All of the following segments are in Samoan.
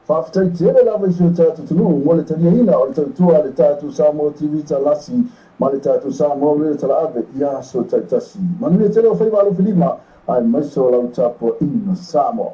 Faafetai tele lava i si o tatou atunuu mo le taliaina o le tautua a le tatou Samoa TV Talasi ma le tatou Samoa Radio Talaave i aso taitasi. Manuia tele o faiva alofilima aemaise o lau tapuaiga Samoa.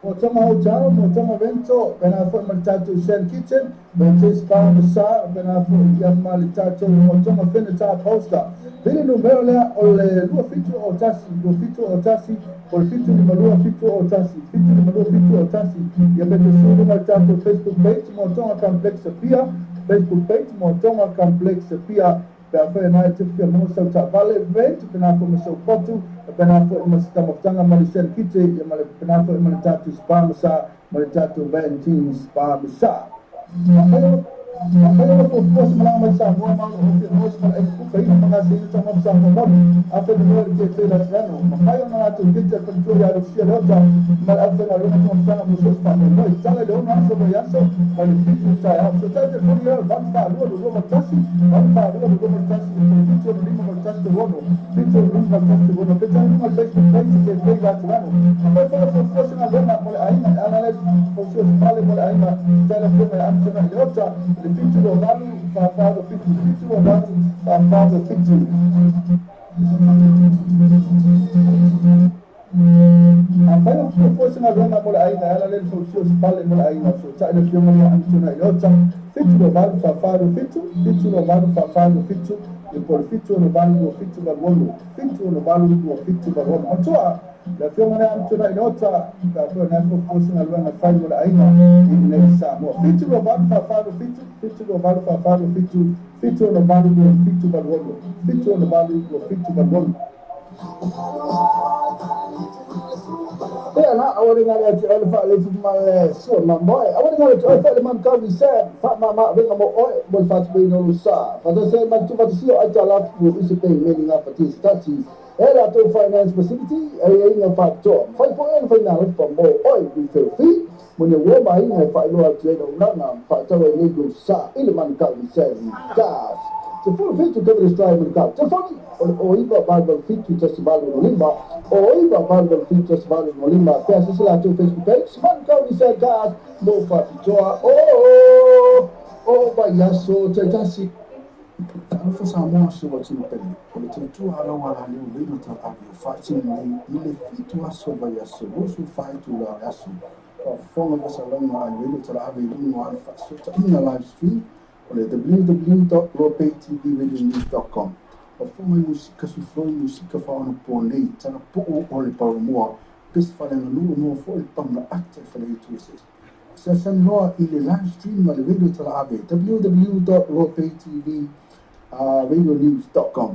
Motonga Hotel, Motonga Vento, pena foi ma le tatou Sand Kitchen, ma Spa Masa, pena foi ia ma le tatou Motonga Feneta Poster. Vili numero lea o le 2701, 2701, o le 75271, 75271, ia pe te sulu ma le tatou Facebook page, Motonga Complex Apia, Facebook page, Motonga Complex Apia, pe a fai nai te fia mo sau ta vale event, pena foi ma sau potu, pena foi ma se tamafutaga ma le Sand Kitchen, ia ma le pena foi ma le tatou Spa Masa, ma le tatou Valentine Spa Masa. Afai o fuafua se malaga mai Samoa ma o fia maua se malaga kuka ina fagasiaina taumafa Samoa moni afe numera le kefe Laterano mafai ona latou kete le faletua ia Lusia Leota ma le aufaigaluega taumafataga mo so o se faamoemoe tala i le 6 aso mai aso mai le 7 taeao sotai telefoni ia 842 281 842 281 765 81 76 75 81 36 pe tala luga le Facebook page kefe Laterano. Afai foi o fuafua se galuega mo le aiga e ala le fausia se fale mo le aiga tala afioga ia Amutona i Leota le 728 44 27 728 44 27. Afai o fuafua se galuega mo le aiga e ala le fausia o se fale mo le aiga sotai le afioga ia Amutona i Leota 728 44 728 44 7 e po le 768 27 768 27 matua le afioga lea Amutona i Leota pe afai na fuafua se galuega fai mo le aiga i nei Samoa 728 44 7 728 44 7 768 27 768 27. Ia la awari ngale ati ole fa le ma le so ma moe awari ngale ati ole fa le man ka mi se fa ma ma venga mo oe mo le fatu pe no sa fa se ma tu fa si o ai ta la fu i se pe me nga fa ti stati e la to finance facility e e nga fa to fa po en fa na fa mo oe vi fe fi mo ne wo mai nga fa lo ati no na na fa ta we ni go sa i le man ka mi se gas. 17 Kevin Style Manukau. Telefoni o le 0988 7 1 5 0988 7 1 5. Pe asisi latou Facebook page Manukau Nissan Cars mo faapitoa o vaiaso taitasi. Talofa Samoa se ua tino pele o le tautua alau ala leo leina talaave o faatino nei i le 7 aso vaiaso 24 itula o le aso. Faafofoga faasalaga a le radio talaave i luga o ana faasootaiga live stream o le www.loapaytvradionews.com. Faafofoga i musika sufloi musika faaonapo nei talapuu o le paomoa pesi faaleaganuu moa foi le pagulaata i faleitu ese. Asiasani loa i le live stream a le radio talaave www.loapaytvradionews.com.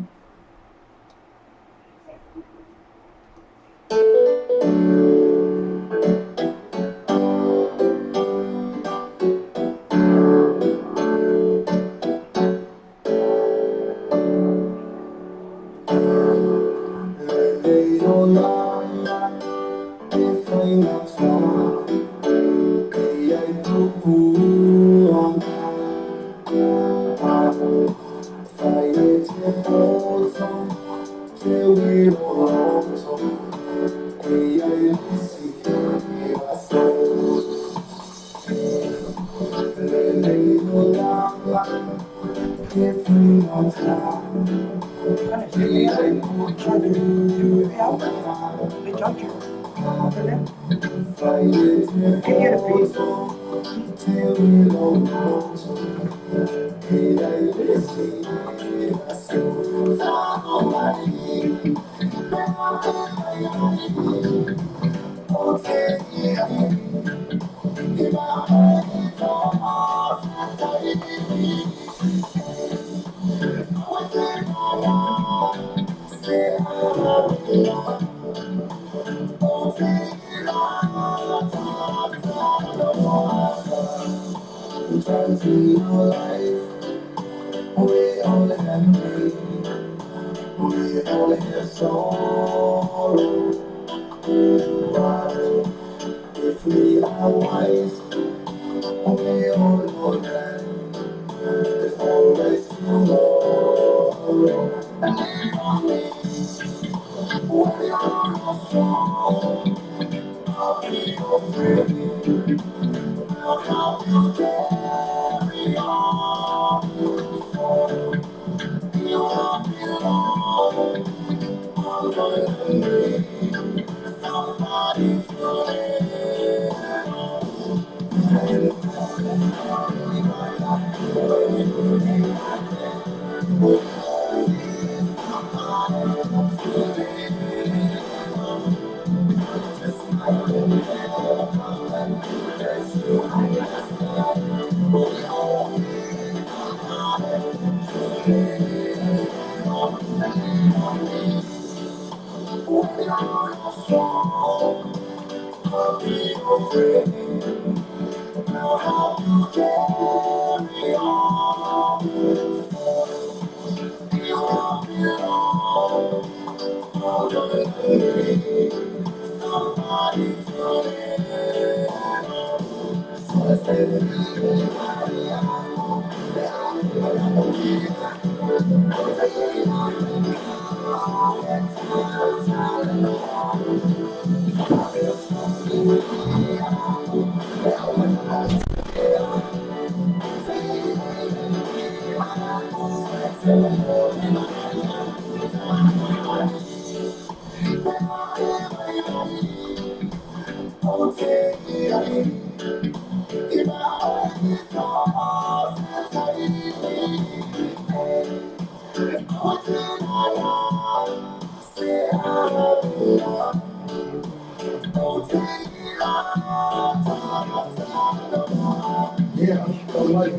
Yeah, kau mai,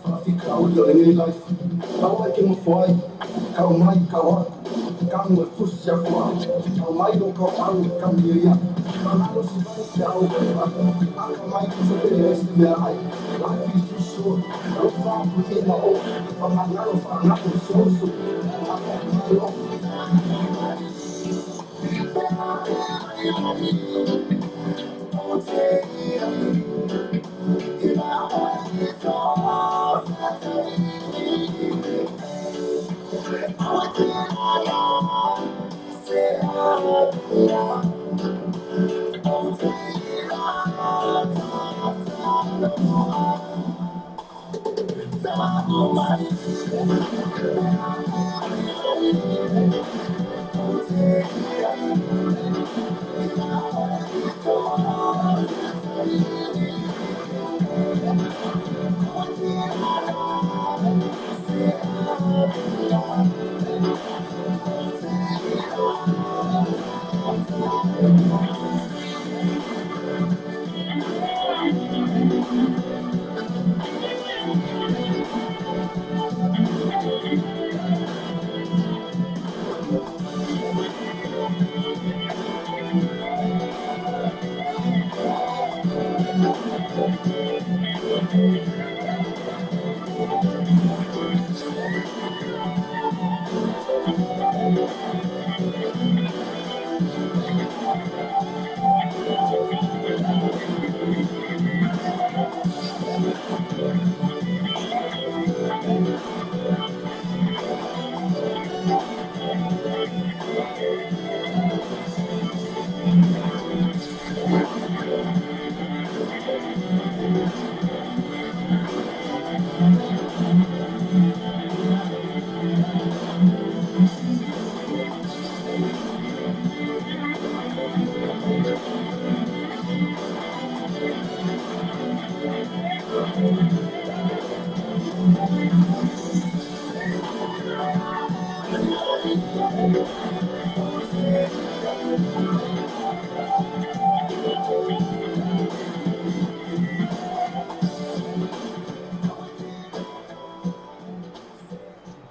whawhika uli o lenei life. Kau ai ke mofo ai, kau mai, kau aku, kau e fusi aku au, kau mai o kau au, kau ia ia. Kau nalo si mai te au, aka mai ko se pele e se mea ai. Life is too short, alo whāpu e ma o, whamangalo whaangapo so so, aka malo.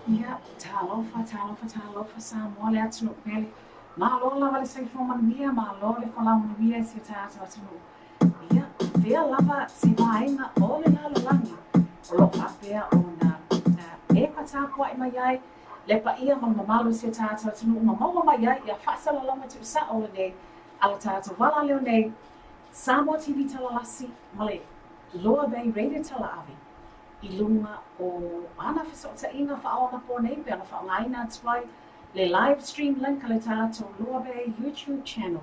Ia, talofa, talofa, talofa Samoa le atunuu pele. Malo lava le soifua manuia, malo le folau manuia i si o tatou atunuu. Ia, fea lava se vaega o le lalolagi o lo o faapea ona epa tapuai mai ai le paia ma le mamalu o si o tatou atunuu ma maua mai ai ia faasalalauga tuusao lenei a le tatou alaleo nei, Samoa TV Talalasi ma le Loa Bay Radio Talaave i luga o ana fesootaiga faaonaponei pei ona faaaogaina atu ai le live stream link a le tatou Loa Bay YouTube channel,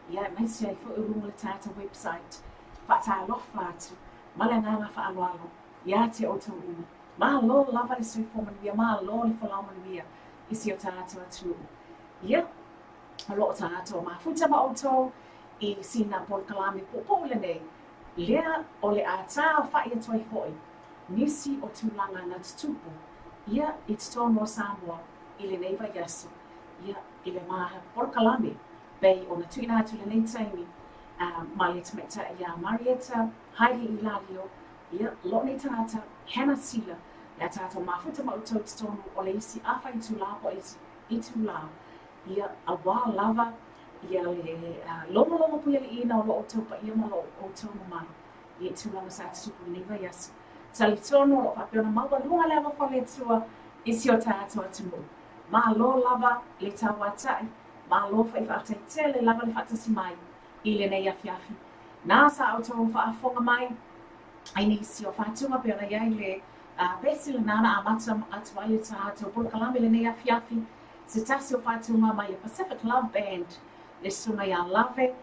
ia aemaise ai foi o luga o le tatou website. Faatalofa atu ma le agaga faaaloalo ia te outou uma. Malo lava le soifua manuia, malo le folau manuia i si o tatou atunuu. Ia, o lo o tatou mafuta ma outou i sina polokalame puupuu lenei, lea o le a taaofai atu ai foi nisi o tulaga na tutupu ia i totonu o Samoa i lenei vaiaso, ia i le ma polokalame pei ona tuuina atu i lenei taimi ma le tamaitai ia Marietta Haili Ilalio, ia lou nei tagata Hannah Sila, le a tatou mafuta ma outou i totonu o le isi afa itulā po o le isi itulā, ia auā lava ia le logologo puialiiina o lo outou paia ma lo outou mamalu i tulaga sa tutupu i lenei vaiaso. Talitonu o lo o faapea ona maualuga le alofa o le Atua i si o tatou atunuu. Malo lava le tauatai, malo foi faafetai tele lava le faatasi mai i lenei afiafi. Na sa outou faafofoga mai i nisi o faatuga pei ona i ai le pesi lena na amata atu ai le tatou polokalame i lenei afiafi, se tasi o faatuga mai le Pacific Love Band, le susuga ia Lave,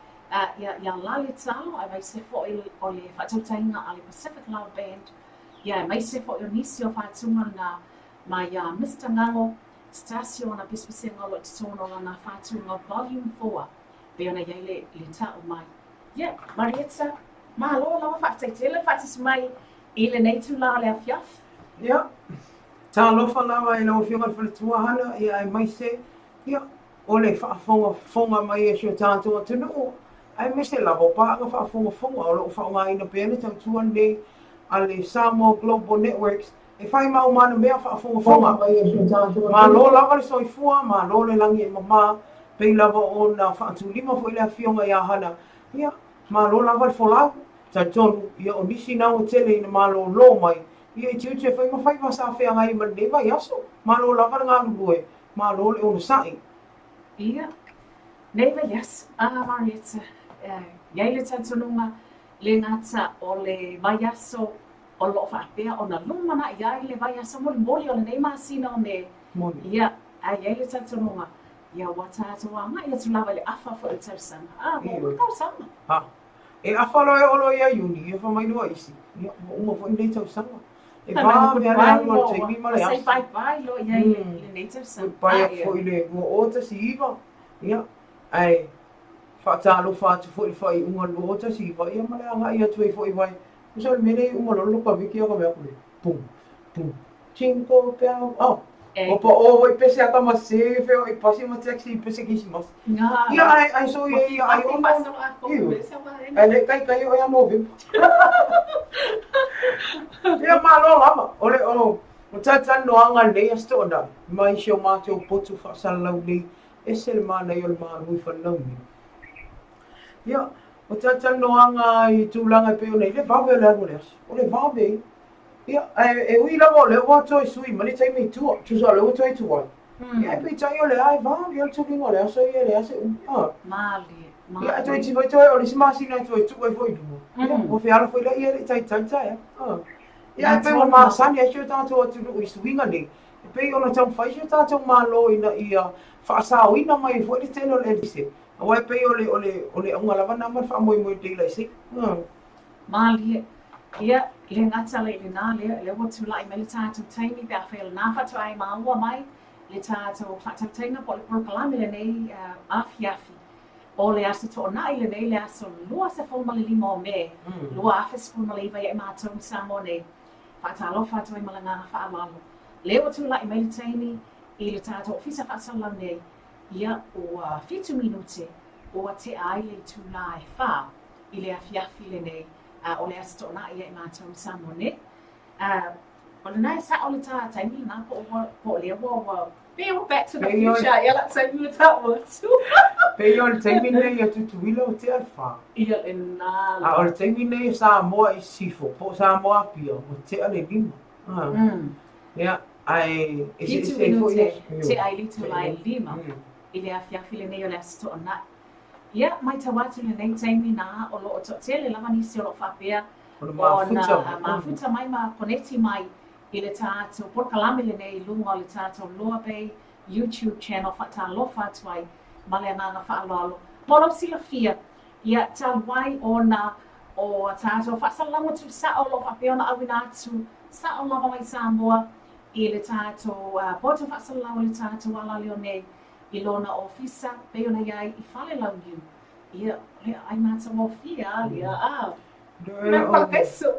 ia Lale Talo, aemaise foi o le faatautaiga a le Pacific Love Band, ia aemaise foi o nisi o faatuga na mai ia Mister Ngalo, se tasi o ana pesepesega o lo o i totonu o lana faatuga Volume 4, pei ona i ai le, le tau mai. Ia, Marietta, malo lava faafetai tele le faatasi mai i lenei itulā o le afiafi. Ia, talofa lava i lau Afioga i le Faletua Hana, ia aemaise, ia, o le faafogafoga mai a si o tatou atunuu, aemaise lava o paaga faafogafoga o lo o faaaogaina pea le tautua lenei a le Samoa Global Networks e fai ma uma ana mea faafogafoga. Malo lava le soifua, malo le lagi e mama, pei lava ona faatulima foi le Afioga ia Hana, ia, malo lava le folau. Talitonu, ia o nisi na ua tele ina malōlō mai, ia i tiute fai ma faiva sa feagai ai ma lenei vaiaso. Malo lava le galulue, malo le onosai. Ia, nei vaiaso, a Marietta, i ai le talitonuga le gata o le vaiaso o lo o faapea ona lumanai ai le vaiaso molimoli o lenei masina o Me. Moni. Ia, Ae i ai le talitonuga, ia ua tatou agai atu lava i le afa foi o le tausaga. A, ua uma le tausaga. A, e afa loa e oo loa ia Iuni, ia fai mai loa isi, ia ua uma foi lenei tausaga. E vave lava le alu a le taimi ma le aso. Say bye bye loa i ai i lenei tausaga. Goodbye atu foi i le 2019, ia, ae faatalofa atu foi i le faaiuga o le 2019, ia ma le agai atu ai foi aua e tusa o le mea lea e uma loa le lokawiki ia ka mea atu lea, pum, pum, jingle bell, oh, ua pao foi pese a tama se feoai pasi ma taxi i pese Kerisimasi. Ia ae ae so ia ia ai ono. Ae le taitai o ia Novema. Ia malo lava. O le o o talatalanoaga lenei aso Toonai mai si o matou potu faasalalau nei ese le manaia o le malu i Falelauniu. Ia, o talatalanoaga i tulaga e pei ona i le vave o le alu o le aso. O le vave ia. Ia, ae e ui lava o lea ua toe sui mai le taimi i tua, tusa o lea ua toe tuai. Ia, ae peitai o lea e vave lava le tuliga o le aso ia e leai se umi. A. Malie, malie. Ia, ae toe iti foi toe o le isi masina e toe tuu ai foi i luma. Ia, ua feala foi lea ia e le i taitai le taeao. A. Ia, ae pei ua masani ai si o tatou atunuu i suiga nei, e pei ona taumafai si o tatou Malo ina ia faasaoina mai ai foi le tele o le eletise, aua e pei o le, o le, o le auga lava lena ma le faamoemoe i le daylight saving. A. Malie. Ia, le gata la i lenā lea, lea ua tulai mai le tatou taimi pe afai o lenā faatoa e maua mai le tatou faatautaiga po o le polokalame lenei afiafi o le Aso Toonai lenei, le aso 25 o Me 2019 ia i matou i Samoa nei. Faatalofa atu ai ma le agaga faaaloalo. Lea ua tulai mai le taimi i le tatou Ofisa Faasalalau nei, ia ua fitu minute ua tea ai le itulā e fa i le afiafi lenei a o le Aso Toonai ia i matou i Samoa nei. A, o lena e sa'o le ta taimi lena po o po o lea ua ua pei ua back to the future ia la taimi ua ta'u atu. Pei o le taimi lenei ia Tutuila ua tea le fa. Ia lena. A o le taimi lenei o Samoa i Sisifo po o Samoa Apia ua tea le lima. Ia, ae eseese ai foi aso. Tea i le itulā e lima i le afiafi lenei o le Aso Toonai. Ia, matau atu i lenei taimi na o lo o toatele lava nisi o lo o faapea ona mafuta mai ma koneti mai i le tatou polokalame lenei i luga o le tatou Loa Bay YouTube channel faatalofa atu ai ma le agaga faaaloalo. Mo lou silafia, ia, talu ai ona o a tatou faasalalauga tuusao o lo o faapea ona auina atu sao lava mai Samoa i le tatou poto faasalalau o le tatou alaleo nei i lona ofisa, pei ona i ai i Falelauniu. Ia, o le aai matagofie a lia, a. Mea palakaiso.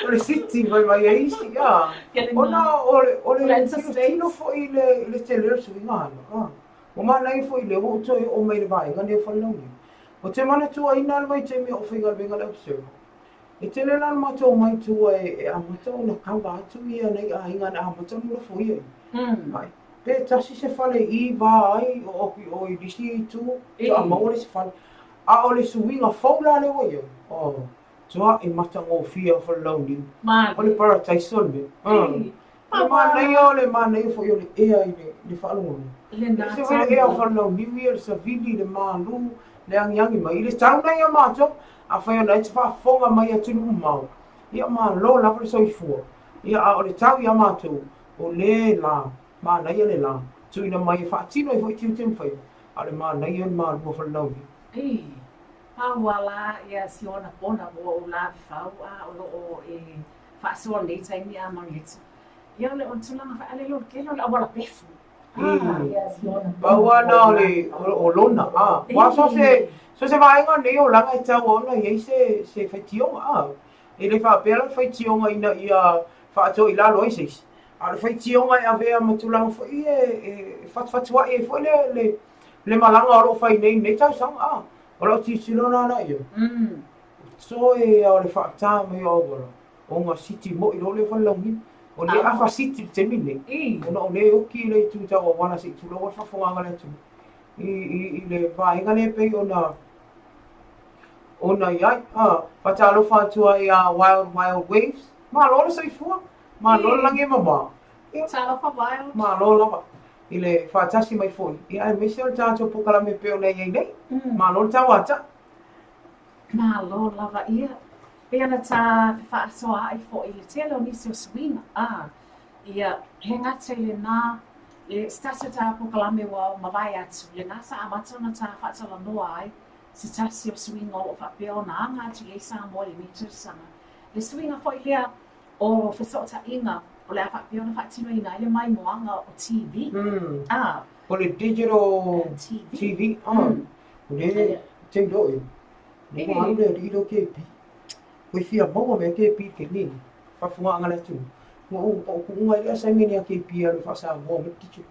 O le city fai mai ai isi, a. Ona o le, o le tilotilo foi i le, i le tele o le suiga ana, a. Ua manaia foi lea ua ou toe oo mai i le vaega lenei o Falelauniu. Ou te manatuaina le vaitaimi a o faigaluega le Observer. E tele la le matou omai i tua e amata ona cover atu ia nei aiga na amata ona nofoia i. Ai, pe tasi se fale i va ai o atu i o i nisi itu, faatoa maua le isi fale. A o le suiga fou la lea ua i ai, oh, tua'i matagofie o Falelauniu. O le parataiso le mea. O le manaia, o le manaia foi o le ea i le faalogologo. E ese foi le ea o Falelauniu ia, le savili, le malu, le agiagi mai. I le tau lena ia matou, afai o lena e te faafofoga mai i atunuu mamao, ia malo lava le soifua. Ia a o le tau ia matou, o le la, manaia le la, tuuina mai e faatino ai foi tiute ma faiva, a o le manaia o le malu o Falelauniu. Ii, Pau a la ia si ona pona ua ou lawe fau a o lo o e faasoa lenei taimi a Marietta. Ia o le o le tulaga faaalele o le tele o le auala pefu. Pau lava lena o le o lona a. Aua so se so se vaega nei o olaga e tatau ona i ai se se faitioga a. E le faapea la le faitioga ina ia faatoa i lalo ai se isi, a o le faitioga e avea ma tulaga foi e e fatufatuai ai foi le le le malaga o lo o fai nei i lenei tausaga a. O lau tilotilo lena la i ai. Toe a o le faata mai o auala. Ona siti moi loa lea o Falelauniu. O lea afa siti i le taimi lenei, ona o lea e oki i le itu tau auala se i tulou ai le faafofogaaga a le atunuu i, i, i le vaega lea e pei ona ona i ai. A, faatalofa atu ai ia Wild Wild Waves. Malo le soifua, malo le lagi e mamao. Ia, Talofa Wild. Malo lava i le faatasi mai foi, ia aemaise o le tatou polokalame e pei ona i ai nei. Malo le tauata. Malo lava ia. Pei ona ta fefaasoaai foi i le tele o nisi o suiga, a, ia, he gata i lenā. E se tasi o tā polokalame ua mavae atu, lena sa amata ona tā faatalanoa ai se tasi o suiga o lo o faapea ona aga atu i ai Samoa i lenei tausaga. Le suiga foi lea o fesootaiga o le a faapea ona faatinoina ai le maimoaga o TV. A. O le digital TV. TV. A. O le te iloa e. Le ua alu le alii lea o KP. Ua fia maua mea KP ke ni. Faafogaaga a le atunuu. Ua ou ua ou kuuga ai le assignment ia KP e alu e faa-Samoa mai le digital.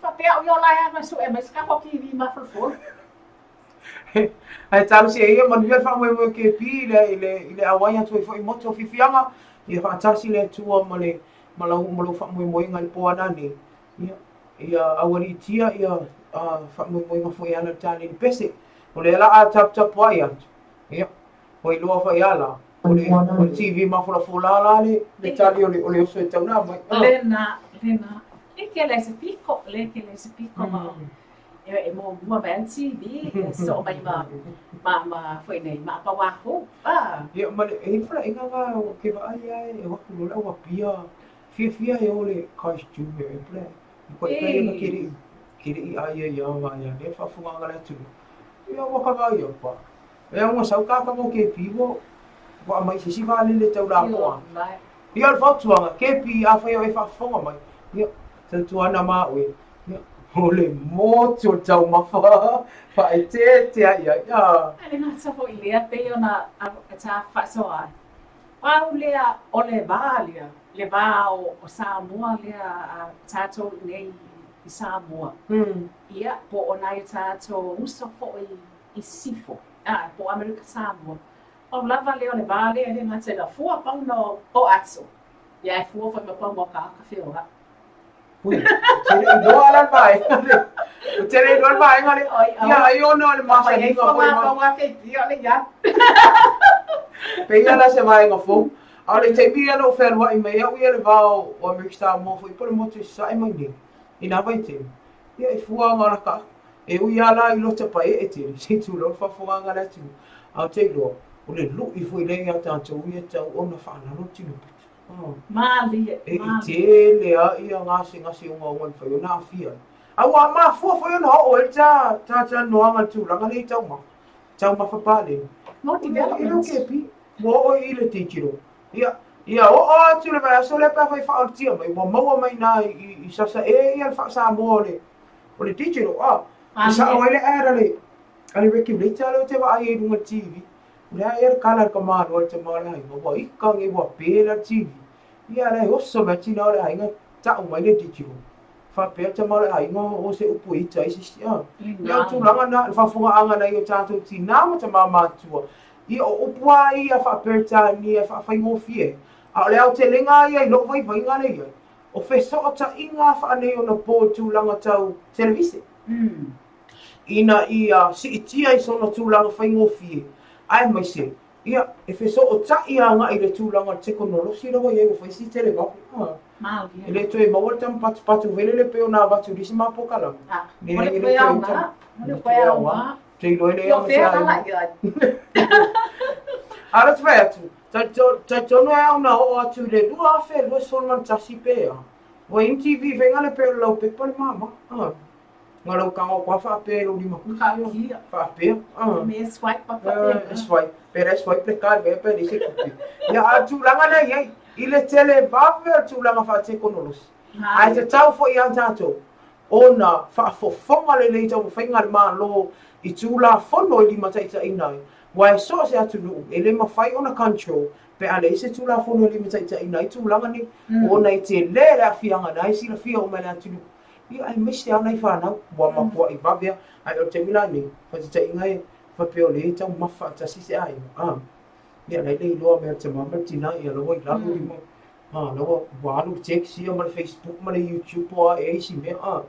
Faapea au i ola e alu e sue mai se kako TV mafolofolo. Ae talosia ia manuia le faamoemoe o KP i le, i le, i le auai atu ai foi i motu o fiafiaga, ia faatasi le Atua ma le, ma lau, ma lou faamoemoega i le po a nanei. Ia, ia aualiitia ia uh, faamoemoega foi e ala i le tāne pese. O lea la a taputapuai atu, ia, ua iloa foi a la, o le, o le TV mafolafola la le, le tali o le, o le oso e tau na mai. Lena, lena. Le ke le se piko, le ke le se piko ma. E muamua mai a le TV, e soo mai ma, ma, ma foi nei, ma apauā hou. Ah. Ia, ma le, e i ai le falaʻiga na ou ke vaai a e o atu loa le au Apia, fiafia e o le Carl's Junior e pule. I koe kai ana ke leʻi, ke leʻi ai ai a vai a le faafofoga le atunuu. Ia ua ka vaai au pa. E au sau ka ka mo ke pi ua ua aumai se isi vaalele tau lapoa. Ia o le fautuaga, KP afai o e faafofoga mai, ia tautuana ma oe, ia o le motu o le taumafa faaeteete ai ai. A le gata foi lea pei ona ta faasoa ai. Pau lea o le va lea, le va o Samoa lea a tatou i nei i Samoa. Ia, po o nai o tatou uso foi i Sisifo, a, po o Amerika Samoa. Pau lava lea o le va lea e le gata i la fua pauna o ato, ia e fua foi ma pauna o kāka feoai. Ui, tele iloa la le vaega lea. Ua tele iloa le vaega lea. Ia, ai ona o le masaniga foi ma... Pau a keiki o le ia. Pei la se vaega fou. A o le taimi ia na ou fealuai mai au ia le va o Amerika Samoa foi po o le motu i Sasae mai nei, i nā vaitaimi, ia e fua aga o laka aku. E ui lava la i lota pae'e tele, se i tulou le faafofogaaga a le atunuu, a ou te iloa, o le lu'i foi lea iā tatou ia e tatau ona faalalo le tino pito. Mālie, E i tele a ia gasegase ogaoga e mafai ona aafia ai. A ua mafua foi ona oo ai le ta ta talanoaga i le tulaga lea i taumafa, taumafa paleni. More development. E le o KP, ua oo i le digital. Ia, ia oo atu le vaiaso lea pe afai e faaolotia mai, ua maua mai i ina i, i Sasae ia le faa-Samoa o le, o le digital, a. E sao ai le ad a le, a le regulator lea ou te vaai ai i luga o le TV. O le a ea le kala a le tamāloa i le tama o le aiga, ua ika nei ua pe la le TV. Ia la e oso mai tina o le aiga ta'u mai le digital. Faapea le tama o le aiga o se upu e ita ai se isi a. Ia o tulaga na, le faafofogaaga nai o tātou tinā ma tamā mātua. Ia o upu a ia faa-Peretania e faafaigofie ai. A o le aotelega a ia i lou vaivaiga lea i ai, o fesootaiga faaneionapo i tulaga tau televise. Ina ia siitia i sona tulaga faigofie, aemaise, ia, e fesootai agai i le tulaga o le tekonolosi lea ua i ai ua fai si televave. Maoli. E le toe maua le tama patupatu velele pei ona avatu i le isi ma polokalame. O le koe aoga. O le koe aoga. Te iloa le O fea ala i ai. A o le fai atu, talitonu e au na oo atu i le 2021 pe a. Ua MTV faiga le pei o le laupepa le mama. Nga lau tago koa faapea i lou limakusi faapea. Me swipe pa faapea. Swipe, pe le swipe le card pe le se tupe. Ia a tulaga na i ai, i le tele vave o le tulaga faatekonolosi. Ae tatau foi ia tatou ona faafofoga lelei taumafaiga a le Malo i Tulafono e limataitaiina ai, aua e so o se atunuu e le mafai ona control pe a leai se Tulafono e limataitaiina ai tulaga nei, ona e tele le aafiaga na e silafia uma e le atunuu. Ia aemaise lava nai fanau ua matuai vave lava. Ae o le taimi la nei, faataitaiga e faapea o lea e taumafa faatasi se aiga, a, ia la e le iloa mea a le tama ma le tina, ia la ua i lalo lima, a, la ua, ua alu le text ia ma le Facebook ma le YouTube po o a ea isi mea, a.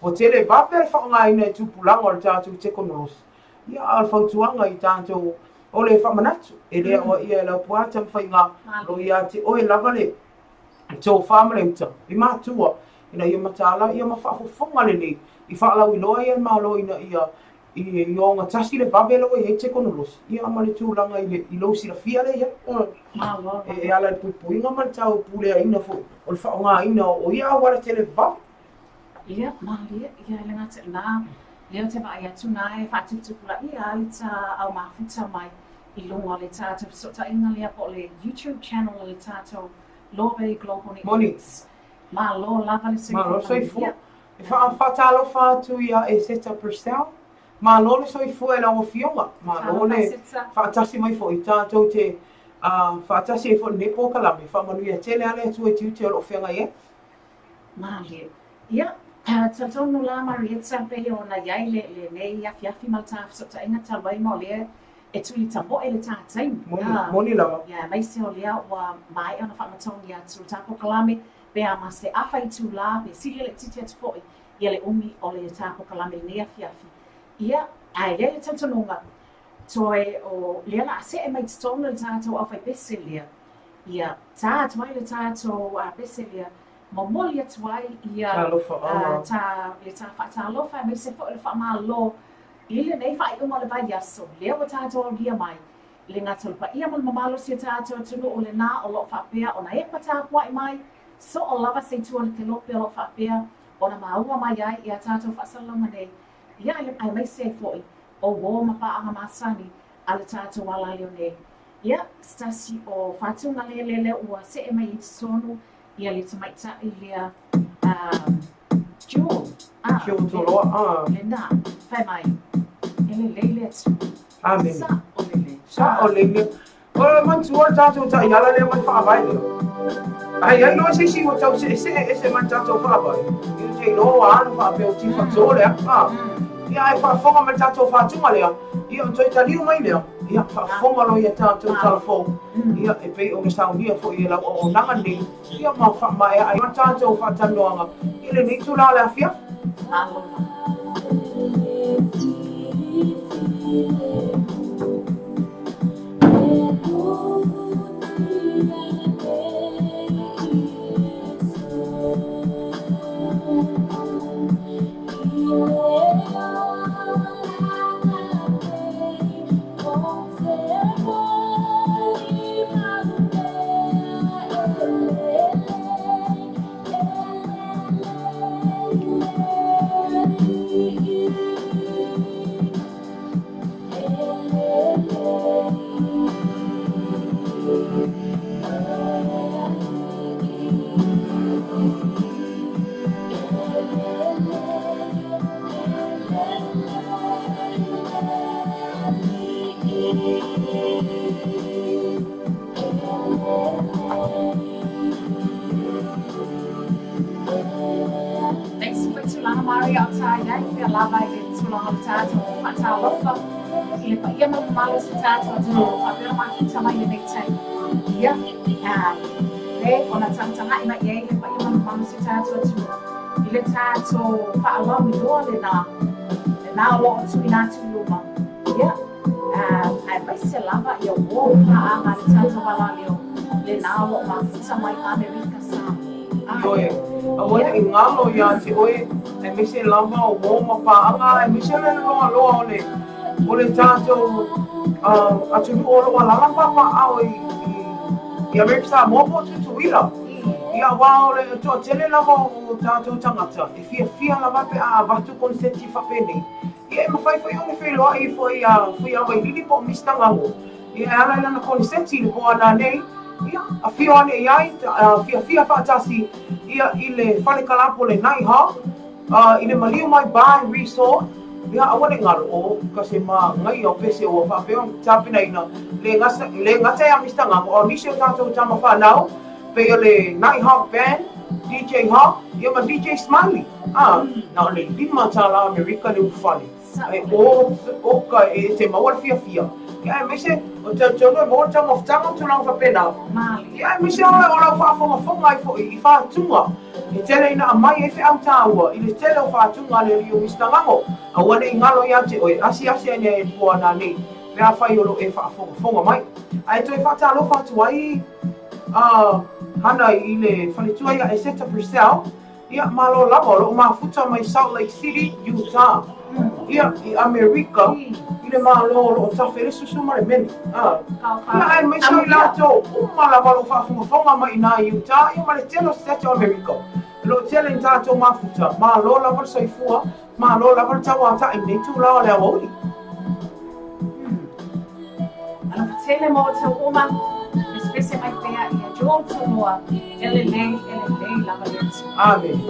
Ua tele vave le faaaogaina e tupulaga o le tatou tekonolosi. Ia, a o le fautuaga i tatou, o le faamanatu, e le aoaia e Laupua Tamafaiga, o lo o ia te oe lava le tofa ma le uta i matua ina ia mataala ia ma faafofoga lelei i faalauiloa ai a le Malo ina ia i ogatasi le vave lea ua i ai tekonolosi ia ma le tulaga i le i lou silafia lea i ai. E ala i le puipuiga ma le taupuleaina foi o le faaaogaina o ia auala televave. Ia, malie, ia e le gata i lena, lea ou te vaai atu na e faatuputupulaia lava le ta au mafuta mai i luga o le tatou fesootaiga lea po o le YouTube channel a le tatou Lobe Global Networks. Malo lava le soifua. Malo le soifua. E faatalofa atu ia Eseta Purcell. Malo le soifua e lau Afioga. Malo le faatasi mai foi tatou te faatasi ai foi i lenei polokalame. Faamanuia tele lava le Atua i tiute o lo o feagai ai. Malie. Ia, talitonu la Marietta pei ona i ai lenei afiafi ma le ta fesootaiga talu ai ma o lea e tuli tamoe le ta taimi. Moni, moni lava. Ia, aemaise o lea ua maea ona faamatogi atu le ta polokalame pe a ma se afa itulā pe sili laitiiti atu foi ia le umi o le ta polokalame i lenei afiafi. Ia, ae i ai le talitonuga, toe o lea o le a see mai i totonu le tatou aufaipese lea, ia ta atu ai le tatou pese lea, momoli atu ai ia ta, le ta faatalofa aemaise foi o le faamalo i lenei faaiuga o le vaiaso, lea ua tatou aulia mai i le gata o le paia ma le mamalu o si o tatou atunuu lena o lo o faapea ona epa tapuai mai, soo lava se itu o le kelope o lo o faapea ona maua mai ai i a tatou faasalalauga nei, ia aemaise ai foi o uo ma paaga masani a le tatou alaleo nei. Ia, se tasi o faatuga lele ua see mai i totonu ia le tamaitai lea Jewel. Ah, Jewel Toloa. Ah. Lena, fai mai, e lelei le Atua. Amen. Sa o lelei. Sa o lelei. O le manatua le tatou taiala lea mai faavae lea. Ai ai loa se isi ua tau seesee ese mai le tatou faavae, ia te iloa ua alu faapea o tifa to lea. Ah. Ia ae faafofoga mai le tatou faatuga lea, ia ona toe taliu mai lea, ia faafofoga loa ia tatou tala fou, ia e pei ona saunia foi e lau auaunaga nei, ia ma faamaea ai ma tatou faatalanoaga i lenei itula o le afiafi. Malo lava. Thanks for tulaga Maria o tā iai pea lava i le tulaga o le tatou faatalofa i le paia ma le mamalu o si tatou atunuu faapea ona mafuta mai lenei taimi. Ia, le ona tagatagai mai i ai le paia ma le mamalu o si tatou atunuu i le tatou faalauiloa lena, lena o lo o tuuina atu i luma. Ia, aemaise lava ia uo paaga a le tatou alaleo lena o lo o mafuta mai Amerika Samoa. Ioe, aua ne i ngalo iā te oe, aemaise lava o uo ma paaga, aemaise le loaloa o le, o le tatou atunuu o lo o alaala ma papaaao i, i Amerika Samoa po o Tutuila. Ia, aua o le toatele lava o tatou tagata e fiafia lava pe a avatu koneseti faapenei. Ia, e mafai foi ona feiloai ifo iā Fuiavailili po o Mister Gago, ia e ala i lana koneseti i le po a nanei, ia, afio ane i ai, fiafia faatasi, ia, i le fale kalapo le Night Hall, i le maliu mai Bar and Resort, ia, aua ne i galo, o ka se magaia o pese ua faapea ona tapenaina, le le gata iā Mister Gago, a o nisi o tatou tama fanau, pei o le Night Hawk Band, DJ Hawk, ia ma DJ Smiley. A, na o le $5 Amerika le ulufale. Ae o, o ka, e te maua le fiafia. Ia, aemaise, o te tonu e maua le taumafataga ma tulaga faapena. Ia, aemaise o, o lau faafogafoga ai foi i faatuga. E tele ina aumai ai feau taua i le tele o faatuga a le alii o Mister Gago. Aua ne i galo ia te oe, asiasi ane ai i le po a nanei, pe afai o lo o e faafogafoga mai. Ae toe faatalofa atu ai a Hana i le faletua ia Eseta Purcell, Ia, malo lava, o lo o mafuta mai Salt Lake City, Utah, ia, i Amerika, i le Malo o lo o tafe le susu ma le meli. A, ia, aemaise o i latou uma lava o lo o faafogafoga mai i ina i Utah, ia ma le tele o Setete o Amerika. E le o tele ni tatou mafuta, malo lava le soifua, malo lava le tauatai i lenei itula o le aoauli. Alofa tele mo outou uma, pesepese mai pea ia Joel Tumua, e lelei, e lelei lava le Atua. Amene.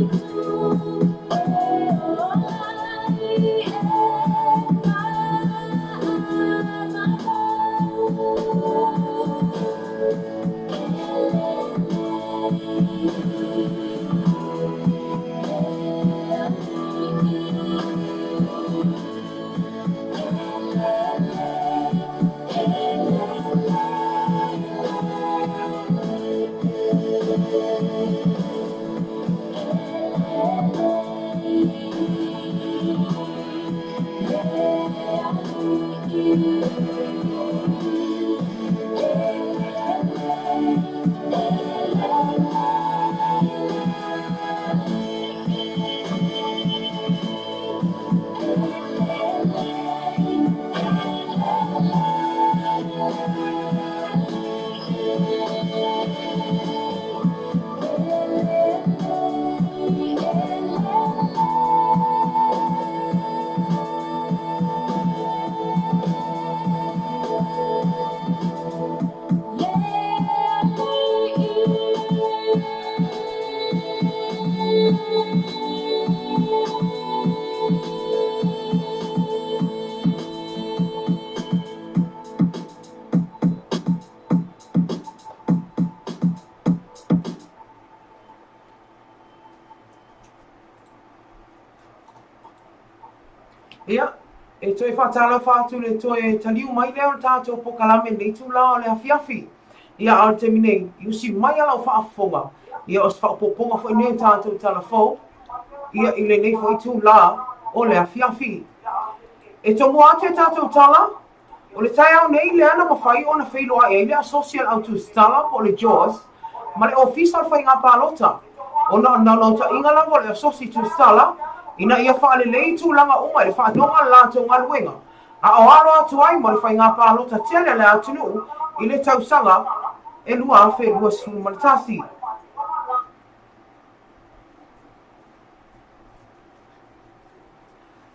Ia, e toe faatalofa atu le toe taliu mai lea o le tatou pokalame i lenei itula o le afiafi. Ia, a o le taimi nei, i usi mai a lau faafofoga, ia o se faaopoopoga foi nei o tatou tala fou, ia i lenei foi itula o le afiafi. E tomua atu e tatou tala, O le taeao nei lea na mafai ona feiloai ai le Asosi a le Au Tusitala po o le JAWS ma le Ofisa o le Faiga Palota, ona o le naunautaiga lava o le Asosi Tusitala ina ia faalelei tulaga uma i le faatinoga o le latou galuega, a o alo atu ai mo le faiga palota tele a le atunuu i le tausaga e 2021.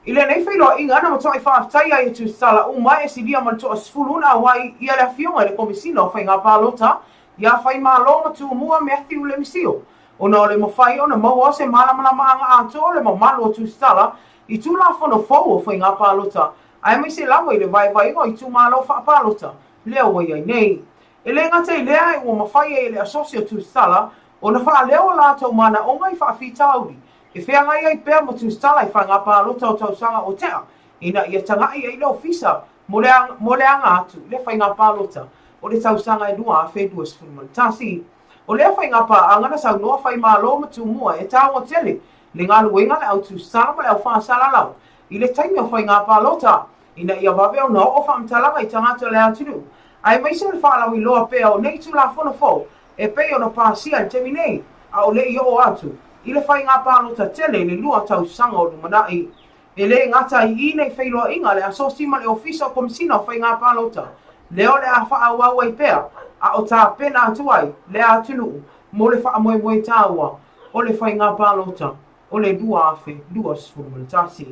I lenei feiloaiga, na matuai faafetai ai e Tusitala uma e silia ma le toasefulu na auai ia le Afioga i le Komesina o Faiga Palota ia Faimalo ma Tumua Matthew Lemisio, ona o le mafai ona maua se malamalamaaga atoa o le mamalu o Tusitala i Tulafono fou o Faiga Palota aemaise lava i le vaivaiga o itumalo faapalota lea ua i ai nei. E le gata i lea, ua mafai ai e le Asosi o Tusitala ona faaleo o latou manaoga i faafitauli e feagai ai pea ma Tusitala i faiga palota o tausaga ua tea, ina ia taga'i ai le Ofisa mo le mo le aga atu i le faiga palota o le tausaga e 2021. O lea faiga paaga na saunoa Faimalo ma Tumua e taua tele le galuega a le au Tusitala ma le au faasalalau i le taimi o faiga palota ina ia vave ona oo faamatalaga i tagata o le atunuu aemaise o le faalauiloa pea o nei Tulafono fou e pei ona pasia i le taimi nei, a o le i oo atu i le faiga palota tele i le lua tausaga o lumanai. E le gata i i nei feiloaiga a le Asosi ma le Ofisa o Komesina o Faiga Palota, lea o le a faaauau ai pea a o tapena atu ai le atunuu mo le faamoemoe taua o le faiga palota o le 2021.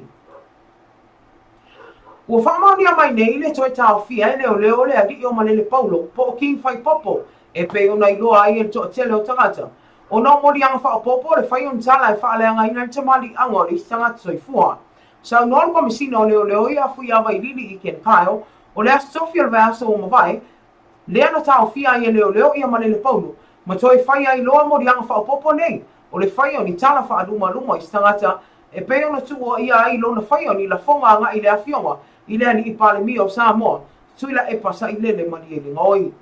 Ua faamaonia mai nei le toe taofia e leoleo o le alii o Malele Paulo, po o King Faipopo, e pei ona iloa ai e le toatele o tagata, ona o moliaga faaopoopo o le fai o ni tala e faaleagaina ai le tamaliiaga o le isi tagata soifua. Saunoa le Komesina o Leoleo ia Fuiavailili i Ken Kyle, o le Aso Tofi o le vaiaso ua mavae, lea na taofia ai e leoleo ia Malele Paulo, ma toe fai ai loa moliaga faaopoopo nei, o le fai o ni tala faalumaluma i se tagata e pei ona tuuaia ai lona faia o ni lafoga agai i le Afioga i le Alii Palemia o Samoa, Tuilaepa Sailele Malielegaoi.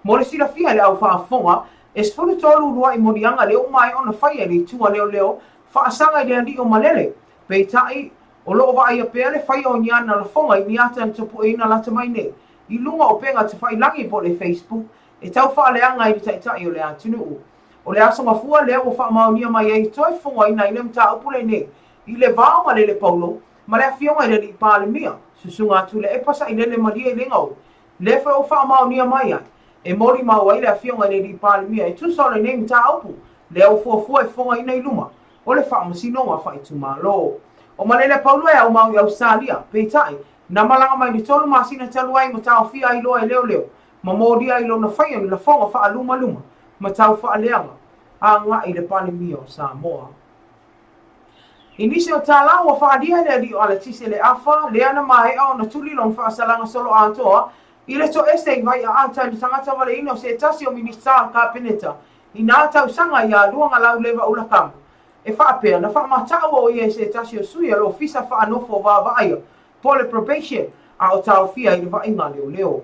Mo le silafia e le au faafofoga, e 13 uluai moliaga lea ua maea ona faia e le itu a leoleo faasaga i le alii o Malele. Peitai, o lo o vaaia pea le faia o ni ana lafoga i ni ata na tapueina lata mai nei i luga o upega tafailagi po o le Facebook e tau faaleaga ai le taitai o le atunuu. O le Aso Gafua lea ua faamaonia mai ai toe fofogaina ai le mataupu lenei i le va o Malele Paulo ma le Afioga i le Alii Palemia, Susuga Tuilaepa Sailele Malie i Legaoi, lea foi ua faamaonia mai ai e molimau ai le Afioga i le Alii Palemia e tusa o lenei mataupu lea ua fuafua e fofogaina i luma. o le Faamasinoga Faaitumalo. O Malele Paulo e aumau i Ausetalia, peitai, na malaga mai le tolu masina talu ai ma taofia ai loa e leoleo ma molia ai lona faia ni lafoga faalumaluma ma tau faaleaga agai i le Palemia o Samoa. I nisi o tala ua faaalia e le alii o Alatise le afa lea na maea ona tuli lona faasalaga soloatoa i le toese i Vaiaata i le tagata valeina o se tasi o Minisita o le Kapeneta i nā tausaga iā Luagalau Leva Ulakamu e faapea na faamata'u o ia e se tasi o sui o le Ofisa Faanofo Vaavaaia po o le Probation a o taofia i le vaaiga a leoleo.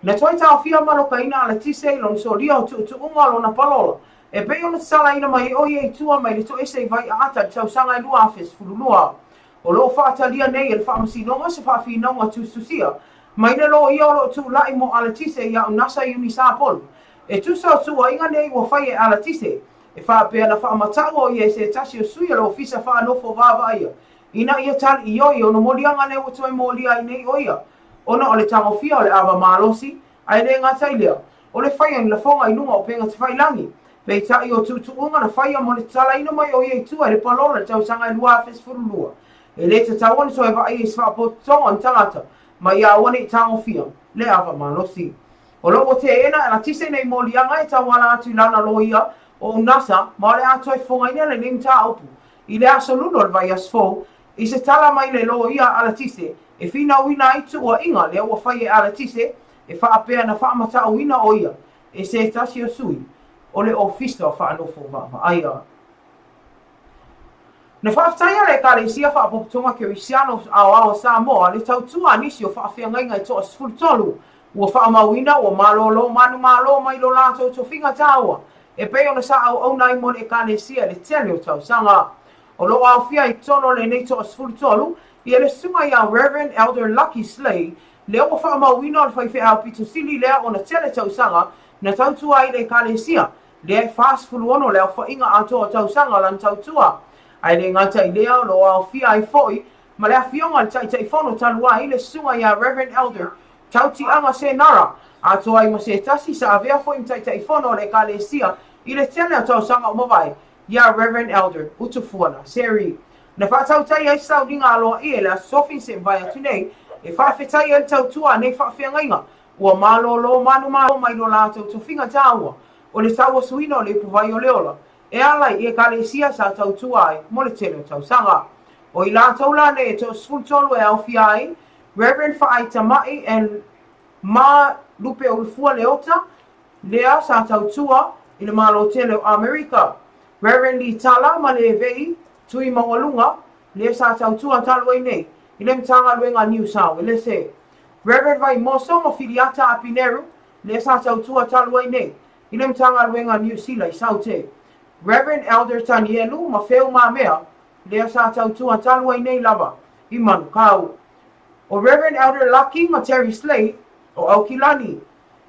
Na toe taofia malokaina a Alatise i lona solia o tuutuuga o lona palola e pei ona tatalaina mai ai o ia i tua mai le toese i Vaiaata i le tausaga e 2012. O lo o faatalia nei e le Faamasinoga se faafinauga tusitusia mai le loia o lo o tulai mo Alatise ia Unasa Iuni Sapolu e tusa o tuuaiga nei ua fai e Alatise e faapea na faamata'u o ia e se tasi o sui o le Ofisa Faanofo Vaavaaia ina ia tali ioi ona moliaga lea ua toe molia ai nei o ia ona o le tagofia o le ava malosi ae le gata i lea o le faia ni lafoga i luga o upega tafailagi. Peitai o tuutuuga na faia mo le tatalaina mai o ia i tua i le palola i le tausaga e 2012, e le tatau ona toe vaaia i se faapotopotoga o ni tagata ma ia aua ne i tagofia le ava malosi. O lo o ua teena e Alatise nei moliaga e tauala atu i lana loia o Unasa ma o le a toe fofogaina lenei mataupu i le aso Lulu o le vaiaso fou i se tala mai le loia a Alatise e finauina ai tuuaiga lea ua fai e Alatise e faapea na faamatauina o ia e se tasi o sui o le Ofisa o Faanofo Vaavaaia. Na faafetaia le Ekalesia Faapopotoga Kerisiano Aoao o Samoa le tautua a nisi o faafeagaiga e toa 13 ua faamauina ua malolo manumalo mai lo latou tofiga taua e pei ona sa auauna ai mo le Ekalesia i le tele o tausaga. O lo o aofia i totonu o lenei toa 13 ia le susuga ia Rev. Elder Lucky Slay lea ua faamauina o le faifeau pito sili lea ona tele tausaga na tautua ai le Ekalesia lea e 46 le aofaiga atoa o tausaga o lana tautua. Ae le gata i lea, o lo o aofia ai foi ma le afioga i le Taitaifono talu ai, le Susuga ia Rev. Elder Tautiaga Senara, atoa ai ma se tasi sa avea foi ma Taitaifono o le Ekalesia i le tele o tausaga o mavae, ia Rev. Elder Utufuana Seri. Na faatautai ai se sauniga aloaia i le Aso Tofi se mavae atu nei e faafetai ai le tautua a nei faafeagaiga ua malolo manumalo mai lo latou tofiga taua o le tauasuina o le ipuvai o le ola e ala i Ekalesia sa tautua ai mo le tele o tausaga. O i latou la nei e toa-13 e aofia ai Rev. Faai Tama'i and Ma Lupeulufua Leota, lea sa tautua i le Malo tele o Amerika, Rev. Lee Tala ma Levei Tui Maualuga, lea sa tautua talu ai nei i le Matagaluega a Niu Saoelese, Rev. Vaimoso ma Filiata Apineru, lea sa tautua talu ai nei i le Matagaluega a Niu Sila i Saute, Rev. Elder Tanielu ma Feu Mamea, lea sa tautua talu ai nei lava i Manukau. ʻO Rev. Elder Lucky ma Terry Slade o Aukilani,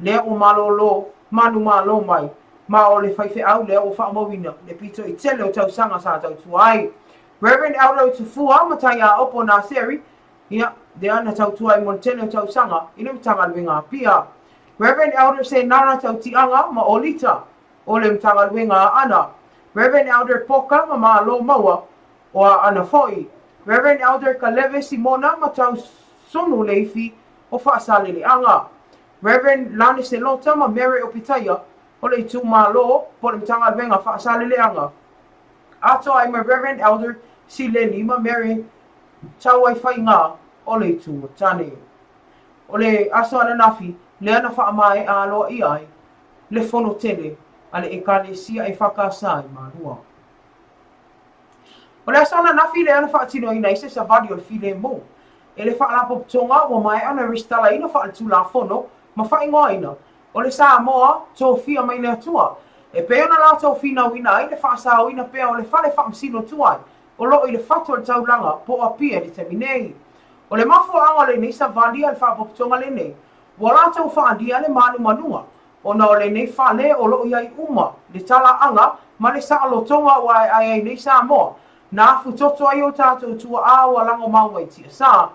lea ua malolo manumalo mai, ma o le faifeau lea ua faamauina le pito i tele o tausaga sa tautua ai. Rev. Elder Utufua ma Taiaopo Naseri, ia, lea na tautua ai mo le tele o tausaga i le Matagaluega Apia. Rev. Elder Senara Tautiaga ma Olita o le Matagaluega Aana. Rev. Elder Poka ma Malo Maua o Aana foi. Rev. Elder Kaleve Simona ma Tausonu Leifi o Faasaleleaga. Rev. Lane Selota ma Mere Opitaia o le itumalo po o le Matagaluega Faasaleleaga. Atoa ai ma Rev. Elder Sileni ma Mere Tauaifaiga o le Itu o Tane. O le aso ananafi lea na faamaea aloaia ai le fono tele a le Ekalesia EFKS i Malua. O le aso ananafi lea na faatinoina ai se savali o le filemu e le Faalapotopotoga ua maea ona resitalaina faaletulafono ma faaigoaina o le Samoa Tofia mai le Atua e pei ona latou finauina ai le faasaoina pea o le fale faamasino tuai o lo o i le fatu o le taulaga po o Apia i le taimi nei. O le mafuaaga o lenei savali a le Faalapotopotoga lenei ua latou faaalia le manumanuga ona o lenei fale o lo o i ai uma le talaaga ma le saolotoga ua aeae ai nei Samoa, na afutoto ai o tatou tuaa ua lagomau mai tiasa.